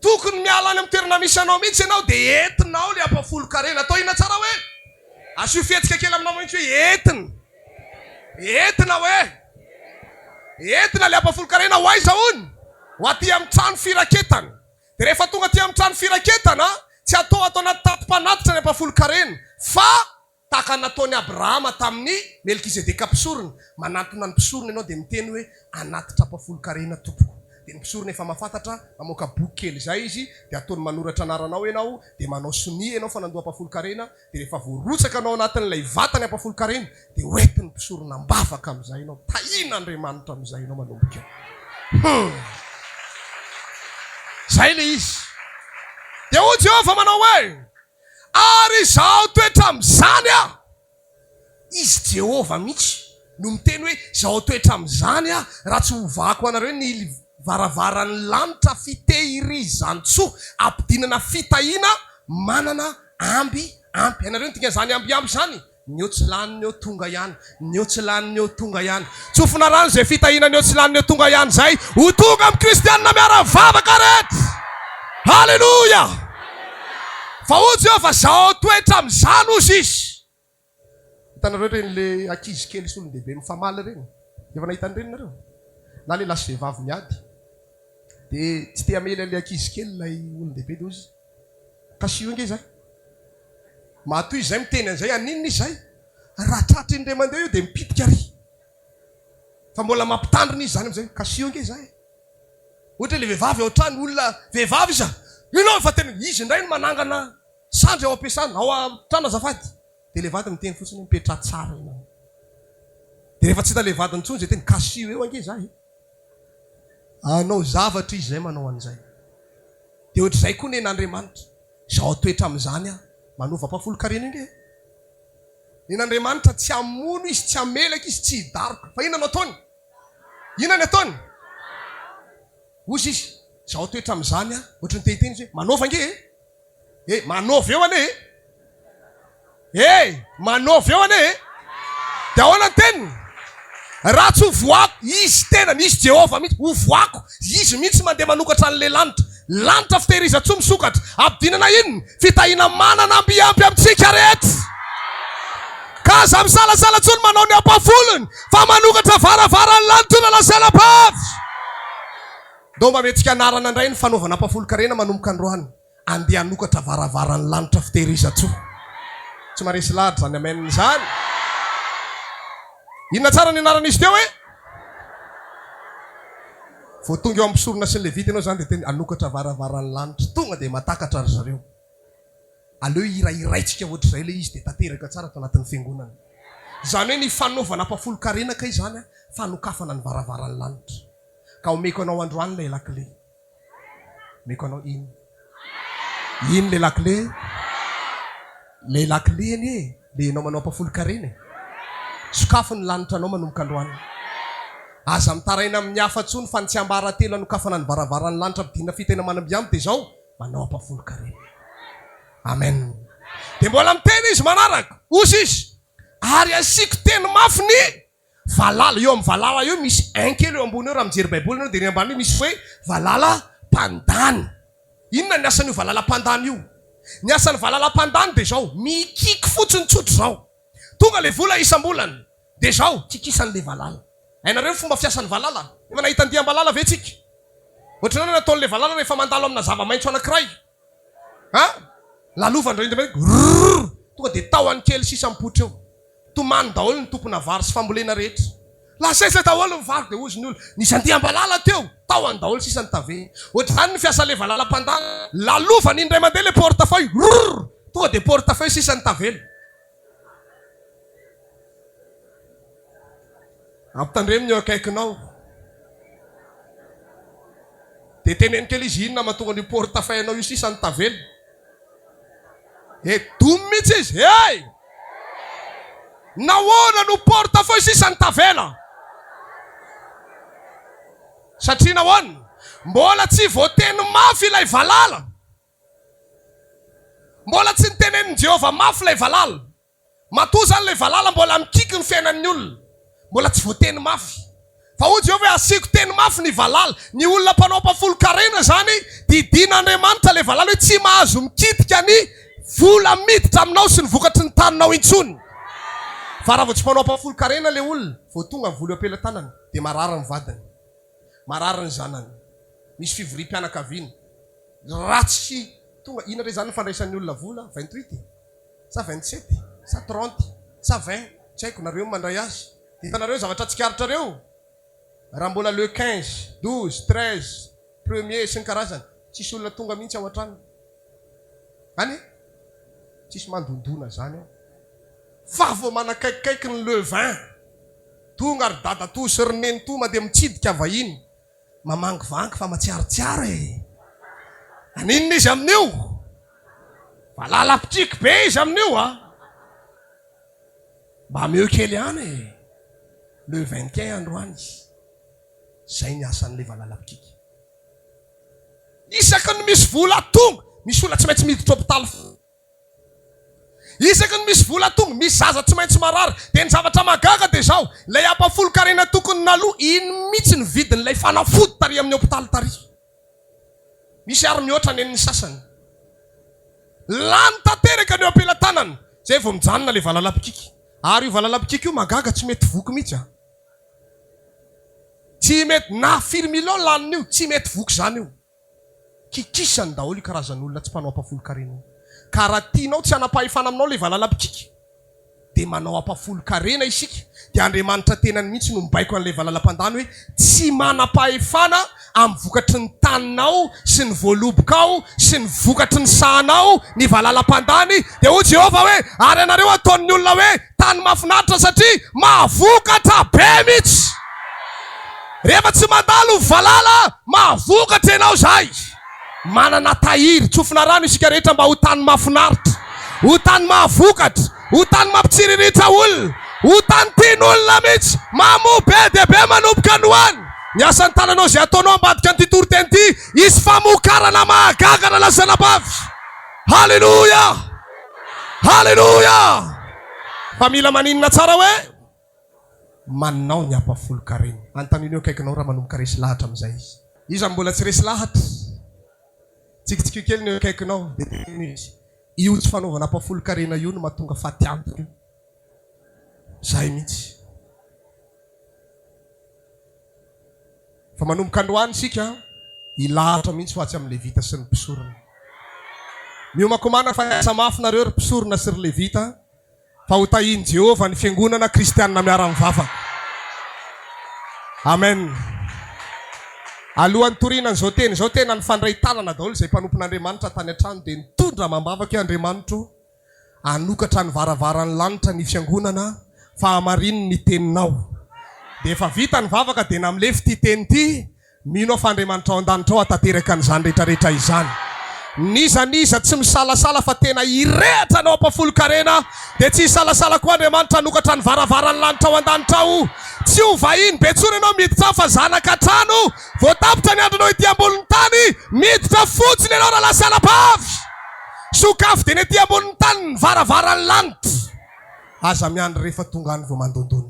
Tokony miala any amin'ny toerana misy anao mihitsy ianao dia entinao ilay ampahafolon-karena. Atao inona tsara hoe? Asio fihetsika kely aminao mihitsy hoe entina. Entina hoe? Entina ilay ampahafolon-karena ho aiza hono? Ho aty amin'ny trano firaketana. Dia rehefa tonga aty amin'ny trano firaketana, tsy atao ato anaty tati-panatitra ny ampahafolon-karena fa Tahaka ny nataon'i Abrahama tamin'i Melkizedeka mpisorona, manantona ny mpisorona ianao dia miteny hoe, Hanatitra ampahafolon-karena tompoko. Dia ny mpisorona efa mahafantatra, mamoaka boky kely izay izy, dia ataony manoratra anaranao ianao, dia manao sonia ianao fa nandoa ampahafolon-karena, dia rehefa voarotsaka anao anatin'ilay vata ny ampahafolon-karena, dia hoentin'ny mpisorona am-bavaka amin'izay ianao, tahian'Andriamanitra amin'izay ianao manomboka eo. Hum! Izay ilay izy. Dia hoy Jehovah manao hoe, Ary izaho toetra amin'izany aho. Izy Jehovah mihitsy no miteny hoe, Izao toetra amin'izany aho, raha tsy hovahako anareo ny varavaran'ny lanitra fitehirizan-tsoa, ampidinana fitahiana manana amby ampy. Hainareo ny dikan'izany amby ampy izany? Ny eo tsy laniny eo tonga ihany, ny eo tsy laniny eo tonga ihany. Tsofina rano izay fitahiana ny eo tsy laniny eo tonga ihany izay ho tonga amin'ny kristianina miara-mivavaka rehetra. Haleloia! Fa hoy Jehovah, Zao toetra amin'izany hozy izy. Hitanareo ireny le ankizy kely sy olon-dehibe mifamaly ireny? Efa nahita an'ireny nareo? Na lehilahy sy vehivavy miady. Dia tsy te hamely an'ilay ankizy kely ilay olon-dehibe dia hozy izy, Kasiho ange izay. Matoa izy izay miteny an'izay, haninona izy izay? Raha tratry ny ray aman-dreny io dia mipitika ary. Fa mbola mampitandrina izy izany amin'izay, kasiho ange izay e. Ohatra ilay vehivavy ao an-trano, olona vehivavy izy, inona fa tena izy indray no manangana sandry ao am-piasana, ao an-trano azafady. Dia ilay vadiny miteny fotsiny hoe mipetraha tsara ianao. Dia rehefa tsy hita ilay vadiny intsony izay teny, kasiho eo ange izaho e. Hanao zavatra izy izay manao an'izay. Dia ohatr'izay koa nen'Andriamanitra. Izao toetra amin'izany aho. Manova ampahafolon-karena io nge. Nen'Andriamanitra tsy hamono izy, tsy hamelaka izy, tsy hidaroka. Fa inona no ataony? Inona ny ataony? Hozy izy, izao toetra amin'izany aho. Ohatry ny te hiteny izy hoe, manova ange e! Eh, manova eo anie e! Eh, manova eo anie e! Dia ahoana ny teniny? Raha tsy hovoako, izy tenany, izy Jehovah mihitsy, hovoako, izy mihitsy mandeha manokatra an'ilay lanitra. Lanitra fitehirizan-tsoa misokatra. Ampidinana inona? Fitahiana manana ambiampy amintsika rehetra. Ka aza misalasala intsony manao ny ampahafolony, fa manokatra varavaran'ny lanitra io lalasalam-pavy. Ndao mba mihetsika anarana indray ny fanaovana ampahafolon-karena manomboka androany. Andeha hanokatra varavaran'ny lanitra fitehirizan-tsoa. Tsy maharesy lahatra izany amen izany. Inona tsara ny anaran'izy teo e? Vao tonga eo amin'ny mpisorona sy ny levita ianao izany dia teny hanokatra varavaran'ny lanitra. Tonga dia mahatakatra ry zareo. Aleo hirahiraintsika ohatr'izay ilay izy dia tanteraka tsara ato anatin'ny fiangonana. Izany hoe ny fanaovana ampahafolon-karena kay izany fanokafana ny varavaran'ny lanitra. Ka omeko anao androany ilay lakile. Omeko anao iny. Iny ilay lakile. Ilay lakile anie e, ilay ianao manao ampahafolon-karena e. Sokafy ny lanitra anao manomboka androany. Aza mitaraina amin'ny hafa intsony fa ny tsiambaratelo hanokafana ny varavaran'ny lanitra ampidinina fitaina manambiamby dia izao. Manao ampahafolon-karena. Amen. Dia mbola miteny izy manaraka, hozy izy, ary asiako teny mafy ny valala. Eo amin'ny valala eo misy un kely eo ambony eo, raha mijery baiboly ianao dia ery ambany eo misy hoe valala mpandany. Inona ny asan'io valala mpandany io? Ny asan'ny valala mpandany dia izao, mikiky fotsiny tsotra izao. Tonga ilay vola isam-bolana, dia izao, kikisan'ilay valala. Hainareo ny fomba fiasan'ny valala? Efa nahita andiam-balala ve tsika? Ohatran'ny ahoana ny ataon'ilay valala rehefa mandalo amina zava-maitso anankiray? Ha? Lalovany indray indray grrrr! Tonga dia tahony kely sisa mipoitra eo. Tomany daholo ny tompona vary sy fambolena rehetra. Lasa aiza daholo ny vary dia hozy ny olona. Nisy andiam-balala teo, tahony daholo sisa ny tavela. Ohatr'izany ny fiasan'ilay valala mpandalo. Lalovany indray mandeha ilay porte-feuille, grrrr! Tonga dia porte-feuille sisa ny tavela. Ampitandremo ny eo akaikinao. Dia teneno kely izy inona mahatonga an'io porte-feuille anao io sisa ny tavela. Dia domy mihitsy izy. Hey! Nahoana no porte-feuille sisa ny tavela? Satria nahoana? Mbola tsy voateny mafy ilay valala. Mbola tsy nitenenin'i Jehovah mafy ilay valala. Matoa izany ilay valala mbola mikiky ny fiainan'ny olona. Mbola tsy voateny mafy. Fa hoy Jehovah hoe, Asiako teny mafy ny valala. Ny olona mpanao ampahafolon-karena izany, didian'Andriamanitra ilay valala hoe tsy mahazo mikitika ny vola miditra aminao sy ny vokatry ny taninao intsony. Fa raha vao tsy mpanao ampahafolon-karena ilay olona, vao tonga ny vola eo am-pelatanany, dia marary ny vadiny. Marary ny zanany. Misy fivoriam-pianakaviana. Ratsy tonga. Inona re izany ny fandraisan'ny olona vola? 28 e? Sa 27? Sa 30? Sa 20? Tsy haiko, nareo no mandray azy. Hitanareo ny zavatra tsikaritrareo? Raha mbola le 15, 12, 13, premier sy ny karazany, tsisy olona tonga mihitsy ao an-trano. Any e? Tsisy mandondona izany ao. Fa vao manakaikikaiky ny le 20, tonga ry dadatoa sy ry nenitoa mandeha mitsidika vahiny. Mamangivangy fa matsiarotsiaro e! Haninona izy amin'io? Valala-pitriky be izy amin'io a! Mba ameo kely ihany e! Le 21 androany. Izay ny asan'ilay valala-pitriky. Isaky ny misy vola tonga, misy olona tsy maintsy miditra hopitaly foana. Isaky ny misy vola tonga, misy zaza tsy maintsy marary. Dia ny zavatra mahagaga dia izao, ilay ampahafolon-karena tokony naloa, iny mihitsy ny vidin'ilay fanafody tary amin'ny hopitaly tary. Misy ary mihoatra nen'ny sasany. Lany tanteraka ny eo am-pelatanana, izay vao mijanona ilay valala-pikiky. Ary io valala-pikiky io mahagaga tsy mety voky mihitsy an. Tsy mety, na firy millions lanin'io, tsy mety voky izany io. Kikisany daholo io karazan'olona tsy mpanao ampahafolon-karena io. Ka raha tianao tsy hanam-pahefana aminao ilay valala mpikiky, dia manao ampahafolon-karena isika, dia Andriamanitra tenany mihitsy no mibaiko an'ilay valala mpandany hoe tsy manam-pahefana amin'ny vokatry ny taninao sy ny voalobokao sy ny vokatry ny sahanao ny valala mpandany. Dia hoy Jehovah hoe, ary ianareo ataon'ny olona hoe tany mahafinaritra satria mahavokatra be mihitsy. Rehefa tsy mandalo ny valala, mahavokatra ianao izay. Manana tahiry. Tsofina rano isika rehetra mba ho tany mahafinaritra, ho tany mahavokatra, ho tany mampitsiriritra olona, ho tany tian'olona mihitsy. Mamoa be dia be manomboka any ho any. Ny asan'ny tananao izay ataonao ambadika an'ity toriteny ity, hisy famokarana mahagaga rahalahy sy anabavy. Haleloia! Haleloia! Fa mila maninona tsara hoe? Manao ny ampahafolon-karena. Anontanio ny eo akaikinao raha manomboka resy lahatra amin'izay izy. Iza no mbola tsy resy lahatra? Tsikitsikio kely ny eo akaikinao dia teneno izy. Io tsy fanaovana ampahafolon-karena io no mahatonga faty antoka io. Izay mihitsy. Fa manomboka androany isika hilahatra mihitsy ho atsy amin'ny Levita sy ny mpisorona. Miomakomana fa hiasa mafy nareo ry mpisorona sy ry Levita. Fa ho tahian'i Jehovah ny fiangonana kristianina miara-mivavaka. Amen. Alohan'ny toriana an'izao teny izao, tena nifandray tanana daholo izay mpanompon'Andriamanitra tany an-trano dia nitondra amam-bavaka hoe Andriamanitro ô, hanokatra ny varavaran'ny lanitra ny fiangonana fa hamarino ny teninao. Dia efa vita ny vavaka dia namlefy ity teny ity, Mino aho fa Andriamanitra ao an-danitra ao hahatanteraka an'izany rehetra rehetra izany. N'iza n'iza tsy misalasala fa tena hirehatra hanao ampahafolon-karena dia tsy hisalasala koa Andriamanitra hanokatra ny varavaran'ny lanitra ao an-danitra ao. Tsy ho vahiny be intsony ianao miditra ao fa zanaka an-trano. Vao tapitra ny andronao ety ambonin'ny tany, miditra fotsiny ianao rahalahy sy anabavy. Sokafy dia ny ety ambonin'ny tany ny varavaran'ny lanitra. Aza miandry rehefa tonga any vao mandondona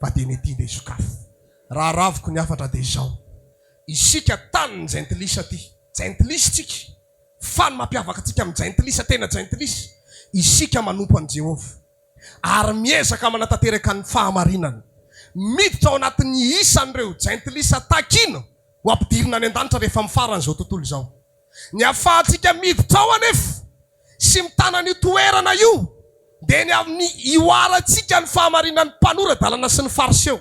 fa dia ny ety dia sokafy. Raha raviko ny hafatra dia izao, isika tanin'ny jentilisa aty, jentilisa tsika, fa ny mampiavaka antsika amin'ny jentilisa tena jentilisa, isika manompo an'i Jehovah ary miezaka manatanteraka ny fahamarinana. Miditra ao anatin'ny isan'ireo jentilisa takina ho ampidirina any an-danitra rehefa amin'ny faran'izao tontolo izao. Ny ahafahantsika miditra ao anefa sy mitana an'io toerana io dia ny amin'ny hihoarantsika ny fahamarinan'ny mpanora-dalana sy ny Fariseo.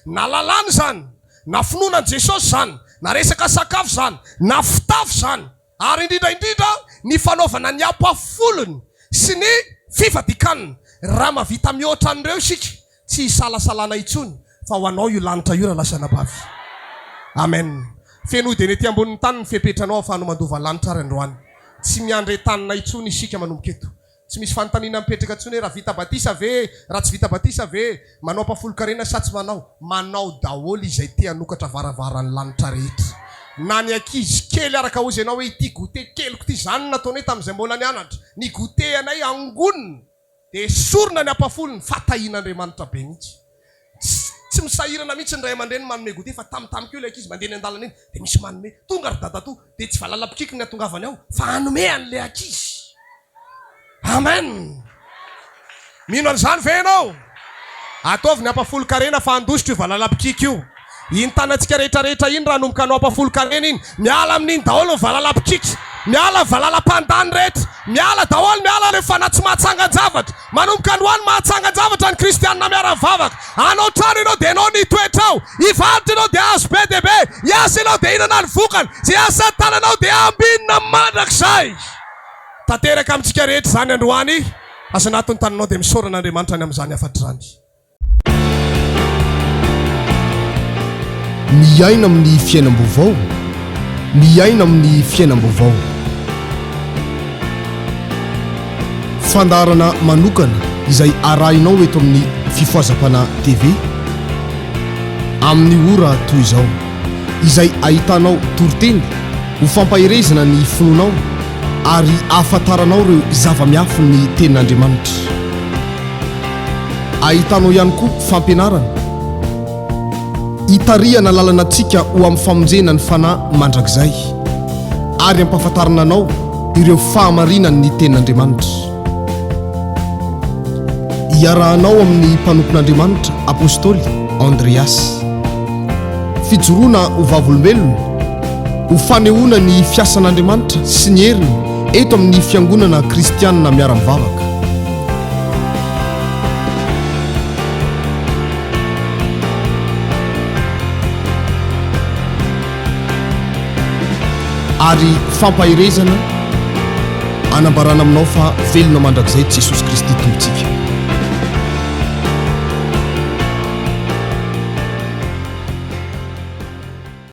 Na lalàna izany, na finoana an'i Jesosy izany, na resaka sakafo izany, na fitafy izany, ary indrindra indrindra ny fanaovana ny ampahafolony sy ny fifadikanina. Raha mahavita mihoatra an'ireo isika, Tsy hisalasalana intsony fa ho anao io lanitra io rahalahy sy anabavy. Amen. Fenoy dia ny ety ambonin'ny tany ny fepetranao ahafahanao mandova lanitra ary androany. Tsy miandry entanina intsony isika manomboka eto. Tsy misy fanontaniana mipetraka intsony hoe raha vita batisa ve, raha tsy vita batisa ve, manao ampahafolon-karena sa tsy manao. Manao daholo izay te hanokatra varavaran'ny lanitra rehetra. Na ny ankizy kely araka hozy ianao hoe ity goûter keliko ity, izany no nataonay tamin'izay mbola nianatra. Ny goûter anay angonina. Dia esorina ny ampahafolony fa tahian'Andriamanitra be mihitsy. Tsy tsy misahirana mihitsy ny ray aman-dreny manome goûter fa tamitamy koa ilay ankizy mandeha eny an-dalana eny dia misy manome. Tonga ry dadatoa dia tsy valalam-pikiky ny hatongavany ao fa hanome an'ilay ankizy. Amen! Mino an'izany ve ianao? Ataovy ny ampahafolon-karena fa handositra io valalam-pikiky io. Iny tanantsika rehetra rehetra iny raha hanomboka hanao ampahafolon-karena iny, miala amin'iny daholo ny valala-mpikiky, miala ny valala-mpandany rehetra, miala daholo, miala ireo fanahy tsy mahatsangan-javatra. Manomboka androany mahatsangan-javatra ny kristianina miara-mivavaka. Hanao trano ianao dia ianao no hitoetra ao, hivarotra ianao dia hahazo be dia be, hiasa ianao dia hihinana ny vokany, izay asan'ny tananao dia hambinina mandrakizay. Tanteraka amintsika rehetra izany androany, aza anatin'ny tananao dia misaora an'Andriamanitra ny amin'izany hafatra izany. Miaina amin'ny fiainam-baovao, miaina amin'ny fiainam-baovao. Fandaharana manokana izay arahinao eto amin'ny Fifohazam-panahy TV amin'ny ora toy izao, izay ahitanao toriteny ho fampaherezana ny finoanao ary ahafantaranao ireo zava-miafin'ny Tenin'Andriamanitra. Ahitanao ihany koa fampianarana hitarihana lalana antsika ho amin'ny famonjena ny fanahy mandrakizay ary hampahafantarana anao ireo fahamarinan'ny Tenin'Andriamanitra. Iarahanao amin'ny mpanompon'Andriamanitra Apostoly Andreas. Fijoroana ho vavolombelona, ho fanehoana ny fiasan'Andriamanitra sy ny heriny eto amin'ny Fiangonana Kristianina Miara-mivavaka. Ary fampaherezana anambarana aminao fa velona mandrakizay Jesosy Kristy Tompontsika.